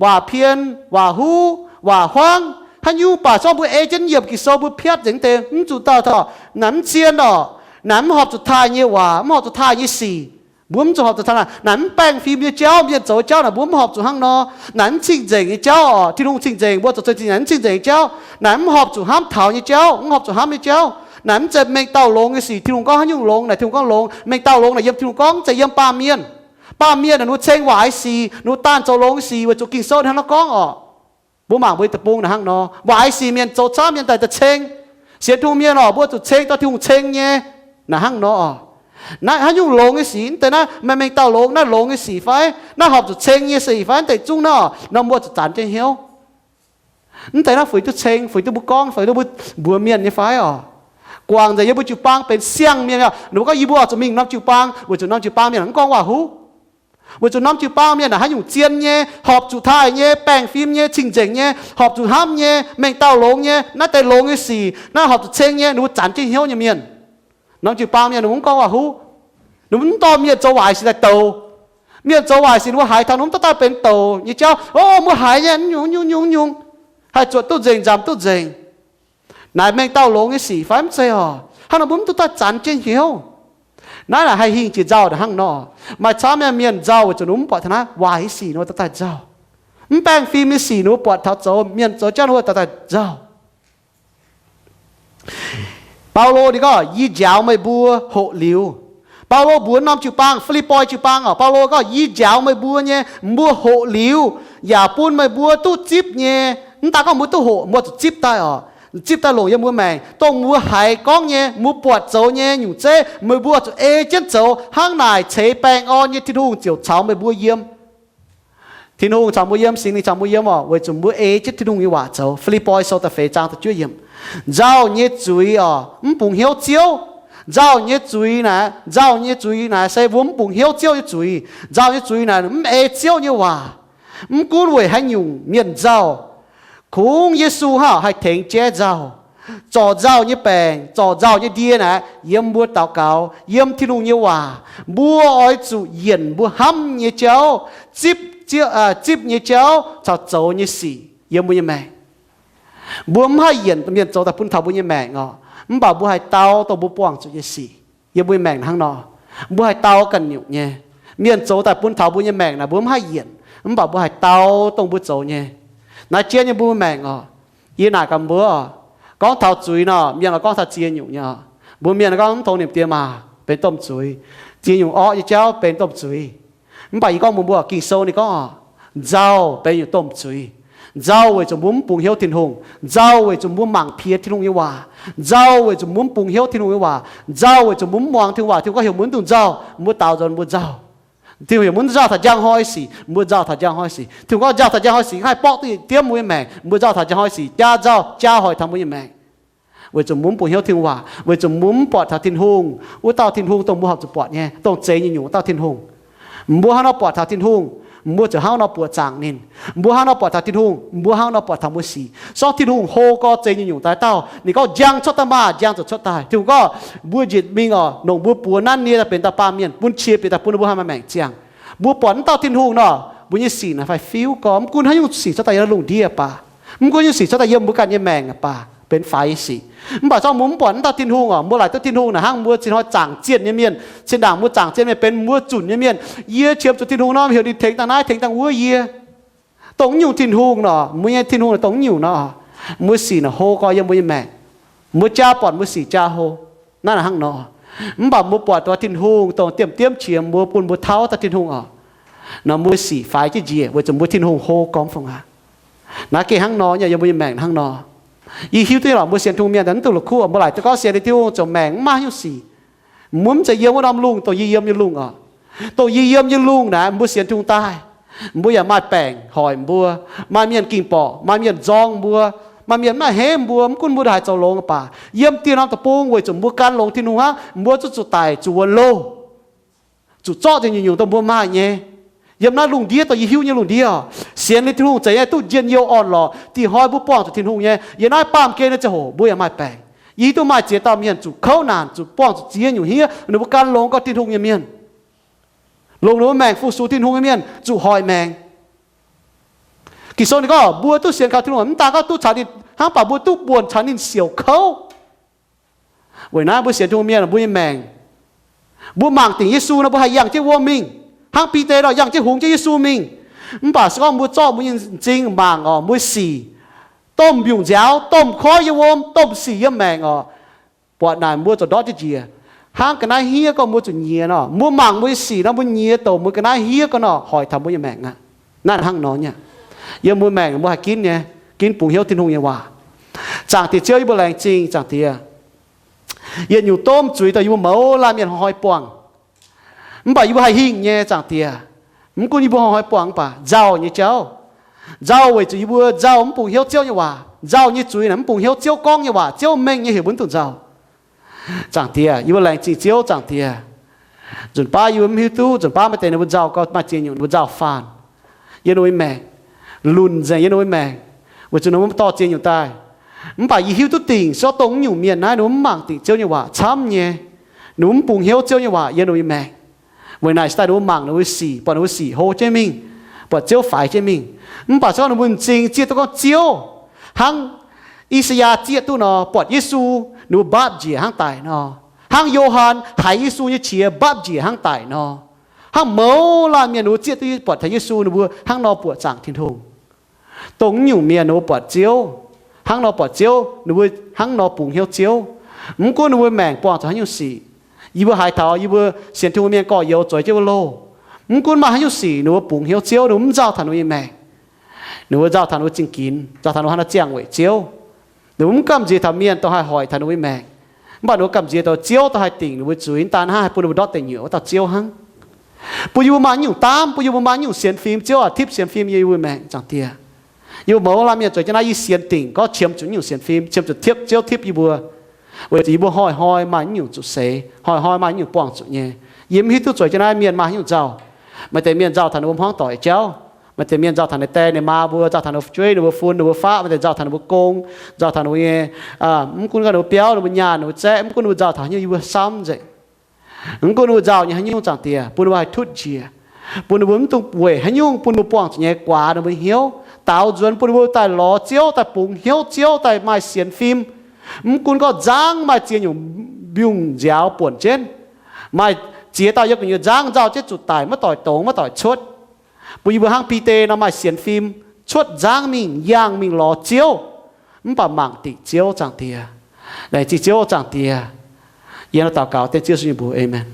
waac pien, waac huv, waac huaangv, haaix nyungc baac zorqv mbuo ei jienv yiemc Ging-Sou mbuo piatv nzengc deix mv zuqc nzauh taux naaic mv zien oc. Naaic mv horpc zuqc taaih nyei waac, mv horpc zuqc taaih nyei sic. Mbuo mv zuqc horpc zuqc taaih naaic. Naaic mv baengh fim nyei jauv, mienh zoux jauv naaic mbuo mv horpc zuqc hnangv nor. Naaic mv cing-nzengc nyei jauv oc. Tin-Hungh cing-nzengc, mbuo zoux cing-nzengc, naaic mv cing-nzengc nyei jauv. Naaic mv horpc zuqc hnamv taux nyei jauv, mv horpc zuqc hnamv nyei jauv. Naaic mv zeiz mengh dauh longx nyei sic. Tin-Hungh gorngv haaix nyungc longx, naaic Tin-Hungh gorngv longx. Mengh dauh longx naaic yiem Tin-Hungh gorngv, mv zeiz yiem baamh mienh. Baamh mienh naaic ninh mbuo ceng waac nyei sic, ninh mbuo daanh zoux longx nyei sic weic zuqc Ging-Sou hnangv nor gorngv oc. Mbuo mangc mbuo deic-bung naaic hnangv nor, waac nyei sic mienh zoux camv, mienh daaih daaih ceng. Sienx Tin-Hungh mienh oc, mbuo zuqc ceng dorh Tin-Hungh ceng nyei. Naaic hnangv nor oc. Naaiv haaix nyungc longx nyei sic? Mv deix naaiv maaih mengh dauh longx, naaiv longx nyei sic fai? Naaiv horpc zuqc ceng nyei sic fai? Mv deix zungv naaiv oc, nor mbuo zuqc zanc jienv hnyouv. Mv deix naaiv fuix duqv ceng, fuix duqv mbuo gorngv, fuix duqv mbuo mbuox mienh nyei fai oc? Guangc nzengc yiem mbuo jiu-baang benx siang-mienh oc. Ninh mbuo gorngv yie mbuo oix zuqc mingh norm jiu-baang, weic zuqc norm jiu-baang mienh mv gorngv waac-huv. Weic zuqc norm jiu-baang mienh naaic haaix nyungc zien nyei, horpc zuqc taaih nyei, baengh fim nyei, cing-nzengc nyei, horpc zuqc hnamv nyei, mengh dauh longx nyei, naaiv deix longx nyei sic, naaiv horpc zuqc ceng nyei, ninh mbuo zanc jienv hnyouv nyei mienh. Norm jiu-baang mienh ninh mbuo mv gorngv waac-huv. Ninh mbuo mv dorh mienh zoux waaic sic daaih douc. Mienh zoux waaic sic ninh mbuo haiz taux, ninh mbuo mv dorh daaih benx douc nyei jauv. O, mbuo haiz nyei, nyungc nyungc nyungc nyungc, haih zuotc duqv nzengc, nzamc duqv nzengc. Naaic mengh dauh longx nyei sic fai? Mv zeiz oc. Hnangv nor mbuo mv duqv daaih zanc jienv hnyouv. Naaiv naaic haih hingh jiex nzauh hnangv nor. Maaih camv nyei mienh nzauh weic zuqc ninh mbuo mv buatc taux naaiv waaic nyei sic ninh mbuo dorh daaih nzauh. Mv baengh fim nyei sic ninh mbuo buatc taux zoux, mienh zoux jauv ninh mbuo dorh daaih nzauh. Baulo ninh gorngv, Yie njaaux meih mbuo hoqc liuz. Baulo mbuox norm jiu-baang, Fi^lipv^poi jiu-baang oc. Baulo gorngv, Yie njaaux meih mbuo nyei, mbuo hoqc liuz, yaac bun meih mbuo duqv zipv nyei. Mv daan gorngv mbuo duqv hoqc, mbuo zuqc zipv daaih oc. Zipv daaih longc yiem mbuo maengc, dongh mbuo haiz gorngv nyei, mbuo buatc zoux nyei nyungc zeiv, meih mbuo zuqc ei jienv zoux. Hnangv naaic ceix baengh orn nyei Tin-Hungh ziouc caux meih mbuo yiem. Tin-Hungh caux mbuo yiem, Singx Lingh caux mbuo yiem oc, weic zuqc mbuo ei jienv Tin-Hungh nyei waac zoux. Fi^lipv^poi Sou da'feix zaang da'juov yiemc. Nzauh nyei zuiz oc, mv bungx hnyouv Ziouv. Nzauh nyei zuiz naaic, nzauh nyei zuiz naaic se mbuo mv bungx hnyouv Ziouv nyei zuiz. Nzauh nyei zuiz naaic mv ei Ziouv nyei waac. Mv gunv weic haaix nyungc mienh nzauh, kungx Yesu hnangv haih tengx jaiv nzauh. Zorc nzauh nyei baengc, zorc nzauh nyei ndie naaic, yiem mbuo daux gaux, yiem Tin-Hungh nyei waac, mbuo oix zuqc yienc mbuo hnamv nyei jauv, zipv, zipv nyei jauv caux zoux nyei sic yiem mbuo nyei maengc. Mbuo mv haih yienc mienh zoux daaih bun taux mbuo nyei maengc oc, mv baac mbuo haih dau dongh mbuo buangh zuqc nyei sic yiem mbuo nyei maengc hnangv nor. Mbuo haih dau ganh nyungc nyei. Mienh zoux daaih bun taux mbuo nyei maengc naaic mbuo mv haih yienc, mv baac mbuo haih dau dongh mbuo zoux nyei. Naaiv jienv nyei mbuo maengc oc. Yie naaic gaax mbuo oc, gorngv taux zuiz nor, mienh oix gorngv taux ziex nyungc nyei oc. Mbuo mienh gorngv mv tongx nimc diex maac benx domh zuiz. Ziex nyungc orqv nyei jauv benx domh zuiz. Mv baac yie gorngv mbuox mbuo, Ging-Sou ninh gorngv oc, nzauh benx nyungc domh zuiz. Nzauh weic zuqc mbuo mv bungx hnyouv Tin-Hungh. Nzauh weic zuqc mbuo mangc piex Tin-Hungh nyei waac. Nzauh weic zuqc mbuo mv bungx hnyouv Tin-Hungh nyei waac. Nzauh weic zuqc mbuo mv muangx Tin-Hungh waac. Tin-Hungh gorngv heuc mbuo mv dungx nzauh, mbuo daaux nzunc mbuo nzauh. Tin-Hungh heuc mbuo nzauh taux njang hnoi sic, mbuo nzauh taux njang hnoi sic. Tin-Hungh gorngv nzauh taux njang hnoi sic haih borqv duqv yietc diemv mbuo nyei maengc. Mbuo nzauh taux njang hnoi sic jaa nzauh, jaa hoic taux mbuo nyei maengc. Weic zuqc mbuo mv bungx hnyouv Tin-Hungh waac, weic zuqc mbuo mv buatc taux Tin-Hungh, wuov dauh Tin-Hungh dongh mbuo horpc zuqc buatc nyei, dongh zeix nyei nyungc wuov dauh Tin-Hungh. Mbuo hnangv nor buatc taux Tin-Hungh, mbuo ziouc hnangv nor buoqc zaangc ninh. Mbuo hnangv nor buatc taux Tin-Hungh, mbuo hnangv nor buatc taux mbuo sic. Sorng Tin-Hungh hlo gorx zeix nyei nyungc daaih dauh, ninh gorngv, njang cuotv daaih maah! Njang ziouc cuotv daaih. Tin-Hungh gorngv, mbuo njiec mingh oc, longc mbuo buoz nanv nie daaih benx dauh baamh mienh, bun qiex bieqc daaih bun ninh mbuo haih maaih maengc ziangh. Mbuo buatc wuov dauh Tin-Hungh nor, mbuo nyei sic naaic fai fiuv gorx. Mv gunv haaix nyungc sic cuotv daaih yiem lungh ndiev baac, mv gunv nyungc sic cuotv daaih yiem mbuo ganh nyei maengc baac, benx faix nyei sic. Mv baac zorngv mbuo mv buatc wuov dauh Tin-Hungh oc, mbuo laaic duqv Tin-Hungh naaic hnangv mbuo cin hnoi zaangc zienh nyei mienh. Zinh ndaangc mbuo zaangc zienh mienh benx mbuo zunc nyei mienh. Yie qiemx zuqc Tin-Hungh nor, heuc ninh tengx dangh naaiv tengx dangh wuov yie. Dongh wuov nyungc Tin-Hungh nor, mbuo nyei Tin-Hungh naaic dongh wuov nyungc nor, mbuo sic naaic hlo gorx yiem mbuo nyei maengc. Mbuo jaa buatc mbuo sic jaa hlo. Naaiv naaic hnangv nor. Mv baac mbuo buatc dongh Tin-Hungh dongh diemv diemv qiex mbuo, bun mbuo tauv dauh Tin-Hungh oc, nor mbuo sic faix jienv njiec weic zuqc mbuo Tin-Hungh hlo gormx fongc aqv. Naaiv gengh hnangv nor nyei, yiem mbuo nyei maengc hnangv nor. Yie hiuv duqv nyei lorqc, mbuo sienx Tin-Hungh mienh daaih mv duqv la'kuqv, mbuo laaic duqv gorngv sienx Tin-Hungh ziouc maengc mv maaih haaix nyungc sic. Mbuo mv zeiz yiem wuov norm lungh dongh yie yiem nyei lungh oc. Dongh yie yiem nyei lungh naaic mbuo sienx Tin-Hungh daaih, mbuo yaac maaih baengc hoic mbuo, maaih mienh ging borqc, maaih mienh nzorng mbuo, Maaih mienh mv haih hemv mbuo, mv gunv mbuo ndongc haaix zoux longx baac, yiem dieh norm deic-bung weic zuqc mbuo gan longx Tin-Hungh hnangv, mbuo zuqc zuqc daic, zuqc wuonx loh, zuqc zorqv ziex nyungc-nyungc dongh mbuo maaih nyei. Yiem naaiv lungh ndiev dongh yie hiuv nyei lungh ndiev oc, sienx liuz Tin-Hungh zeiz nyei duqv njien-youh orn-lorqc. Dih hnoi mbuo buangh zuqc Tin-Hungh nyei, yiem naaiv baamh gen nyei ziangh hoc mbuo yaac maaih baengc. Yie hiuv duqv maaih ziex dauh mienh zuqc kouv naanc, zuqc buangh zuqc ziex nyungc hniev, ninh mbuo gan longx gorngv Tin-Hungh nyei mienh, longc ninh mbuo maengc fu-sux Tin-Hungh nyei mienh zuqc hoic maengc. Ging-Sou ninh gorngv mbuo duqv sienx kaux Tin-Hungh, mv daan gorngv duqv caux ninh hnangv, baac mbuo duqv buonc caux ninh siouc kouv. Weic naaiv mbuo sienx Tin-Hungh mienh, mbuo nyei maengc, mbuo mangc dingc Yesu nor, mbuo haih yangh jienv wuom mingh, hnangv Bide nor yangh jienv hungx jienv Yesu mingh. Mv baac se gorngv mbuo zorqv mbuo nyei m'zing mangc oc, mbuo sic, domh mbiungc nziaaux, domh koiv yiem wuom, domh sic yiem maengc oc, buatc naaic mbuo zoux ndortv jienv njiec. Hnangv ga'naaiv hniev gorngv mbuo zuqc nyiex nor, mbuo mangc mbuo nyei sic nor, mbuo nyiex douc mbuo ga'naaiv hniev gorngv nor, hoic taux mbuo nyei maengc aqv. Naaiv hnangv nor nyei. Yiem mbuo maengc mbuo haih ginv nyei, ginv bungx hnyouv Tin-Hungh nyei waac. Zaangc Diex Ziouv, yie mbuo laengz zingh, Zaangc Diex. Yietc nyungc domh zuiz dongh yie mbuo mouz laanh mienh hnoi-hnoi buangh, mv baac yie mbuo haih hingh nyei, Zaangc Diex. Mv gunv yie mbuo hnoi-hnoi buangh mv baac nzauh nyei jauv, nzauh weic zuqc yie mbuo nzauh mv bungx hnyouv Ziouv nyei waac. Nzauh nyei zuiz naaic mv bungx hnyouv Ziouv gorngv nyei waac, Ziouv mengh nyei heuc mbuo mv dungx nzauh. Zaangc Diex, yie mbuo laengz zingh Ziouv, Zaangc Diex. Nzunc baav yie mbuo mv hiuv duqv, nzunc baav maaih deix ninh mbuo nzauh gau, maaih ziex nyungc ninh mbuo nzauh faanh yiem ninh mbuo nyei maengc, lunc nzengc yie mbuo nyei maengc, weic zuqc ninh mbuo dorh ziex nyungc daaih. Mv baac yie hiuv duqv dingc se gorngv dongh nyungc mienh naaiv ninh mbuo mv mangc dingc Ziouv nyei waac camv nyei, ninh mbuo mv bungx hnyouv Ziouv nyei waac yiem ninh mbuo nyei maengc. Weic naaic se daaih ninh mbuo mangc ninh mbuo sic, buatc ninh mbuo sic hlo jienv mingh, buatc Ziouv faix jienv mingh. Mv baac se gorngv ninh mbuo m'zing zieqv duqv gorngv Ziouv, hnangv I^saa^yaa zieqv duqv nor, buatc Yesu, ninh mbuo mbaapv njiec hnangv daic nor, hnangv Yo^han haiz Yesu nyei qiex mbaapv njiec hnangv daic nor, hnangv mouz laanh mienh ninh mbuo zieqv duqv buatc taux Yesu, ninh mbuo hnangv nor buoqc zaangc Tin-Hungh. Dongh nyungc mienh ninh mbuo buatc Ziouv, hnangv nor buatc Ziouv, ninh mbuo hnangv nor bungx hnyouv Ziouv. Mv gunv ninh mbuo maengc buangh zuqc haaix nyungc sic, yie mbuo haiz taux yie mbuo sienx Tin-Hungh mienh gorx-youz zueiz jienv wuov loh, mv gunv maaih haaix nyungc sic ninh mbuo bungx hnyouv Ziouv, ninh mbuo mv nzauh taux ninh mbuo nyei maengc. Ninh mbuo nzauh taux ninh mbuo zingh ginx, nzauh taux ninh mbuo haaix nor ziangh weic Ziouv. Ninh mbuo mv gamh nziex taux mienh dongh haih hoic taux ninh mbuo nyei maengc, mv baac ninh mbuo gamh nziex taux Ziouv dongh haih dingc ninh mbuo zuiz, mv daan hnangv, haih bun ninh mbuo ndortv deic nyuoqc wuov dauh Ziouv hnangv. Bun yie mbuo maaih nyungc daamv, bun yie mbuo maaih nyungc sienx fim, Ziouv aac, tipv sienx fim yiem yie mbuo maengc, Zaangc Diex. Yie mbuo mouz laanh mienh zueiz jienv naaiv, yie sienx dingc gorngv qiemx zuqc nyungc sienx fim, qiemx zuqc tipv, Ziouv tipv yie mbuo. Weic zuqc yie mbuo hnoi-hnoi maaih nyungc zuqc seix, hnoi-hnoi maaih nyungc buangh zuqc nyei. Yie mv hiuv duqv zueiz jienv naaiv mienh maaih nyungc nzauh. Maaih deix mienh nzauh taux ninh mbuo hmuangv doic jauv. Maaih deix mienh nzauh taux ninh die ninh maa mbuo, nzauh taux ninh mbuo fu'jueiv, ninh mbuo fun, ninh mbuo faqv. Maaih deix nzauh taux ninh mbuo gong, nzauh taux ninh mbuo nyei, mv gunv gorngv ninh mbuo biauv, ninh mbuo nyaanh, ninh mbuo zaeqv, mv gunv ninh mbuo nzauh taux haaix nyungc, yie mbuo samv nzengc. Mv gunv ninh mbuo nzauh nyei haaix nyungc, Zaangc Diex, bun ninh mbuo haih tutv njiec, bun ninh mbuo mv dungx weic haaix nyungc bun ninh mbuo buangh zuqc nyei guaax ninh mbuo hnyouv, daaux nzuonx bun ninh mbuo daaih lorz Ziouv, daaih bungx hnyouv Ziouv, daaih maaih sienx fim. Mv gunv gorngv nzangv maaih ziex nyungc mbiungc nziaaux buonc jienv, maaih ziex dauh yiem gu'nyuoz nzangv nzauh jienv zuqc daic, maiv doic dongz, maiv doic cuotv. Bun yie mbuo hnangv Bide nor maaih sienx fim, cuotv nzangv mingh, yangh mingh lorz Ziouv, mv baac mangc dingc Ziouv, Zaangc Diex. Laengz zingh Ziouv, Zaangc Diex. Yie nor daux gaux dengv Ziouv Yesu nyei mbuox, aamen.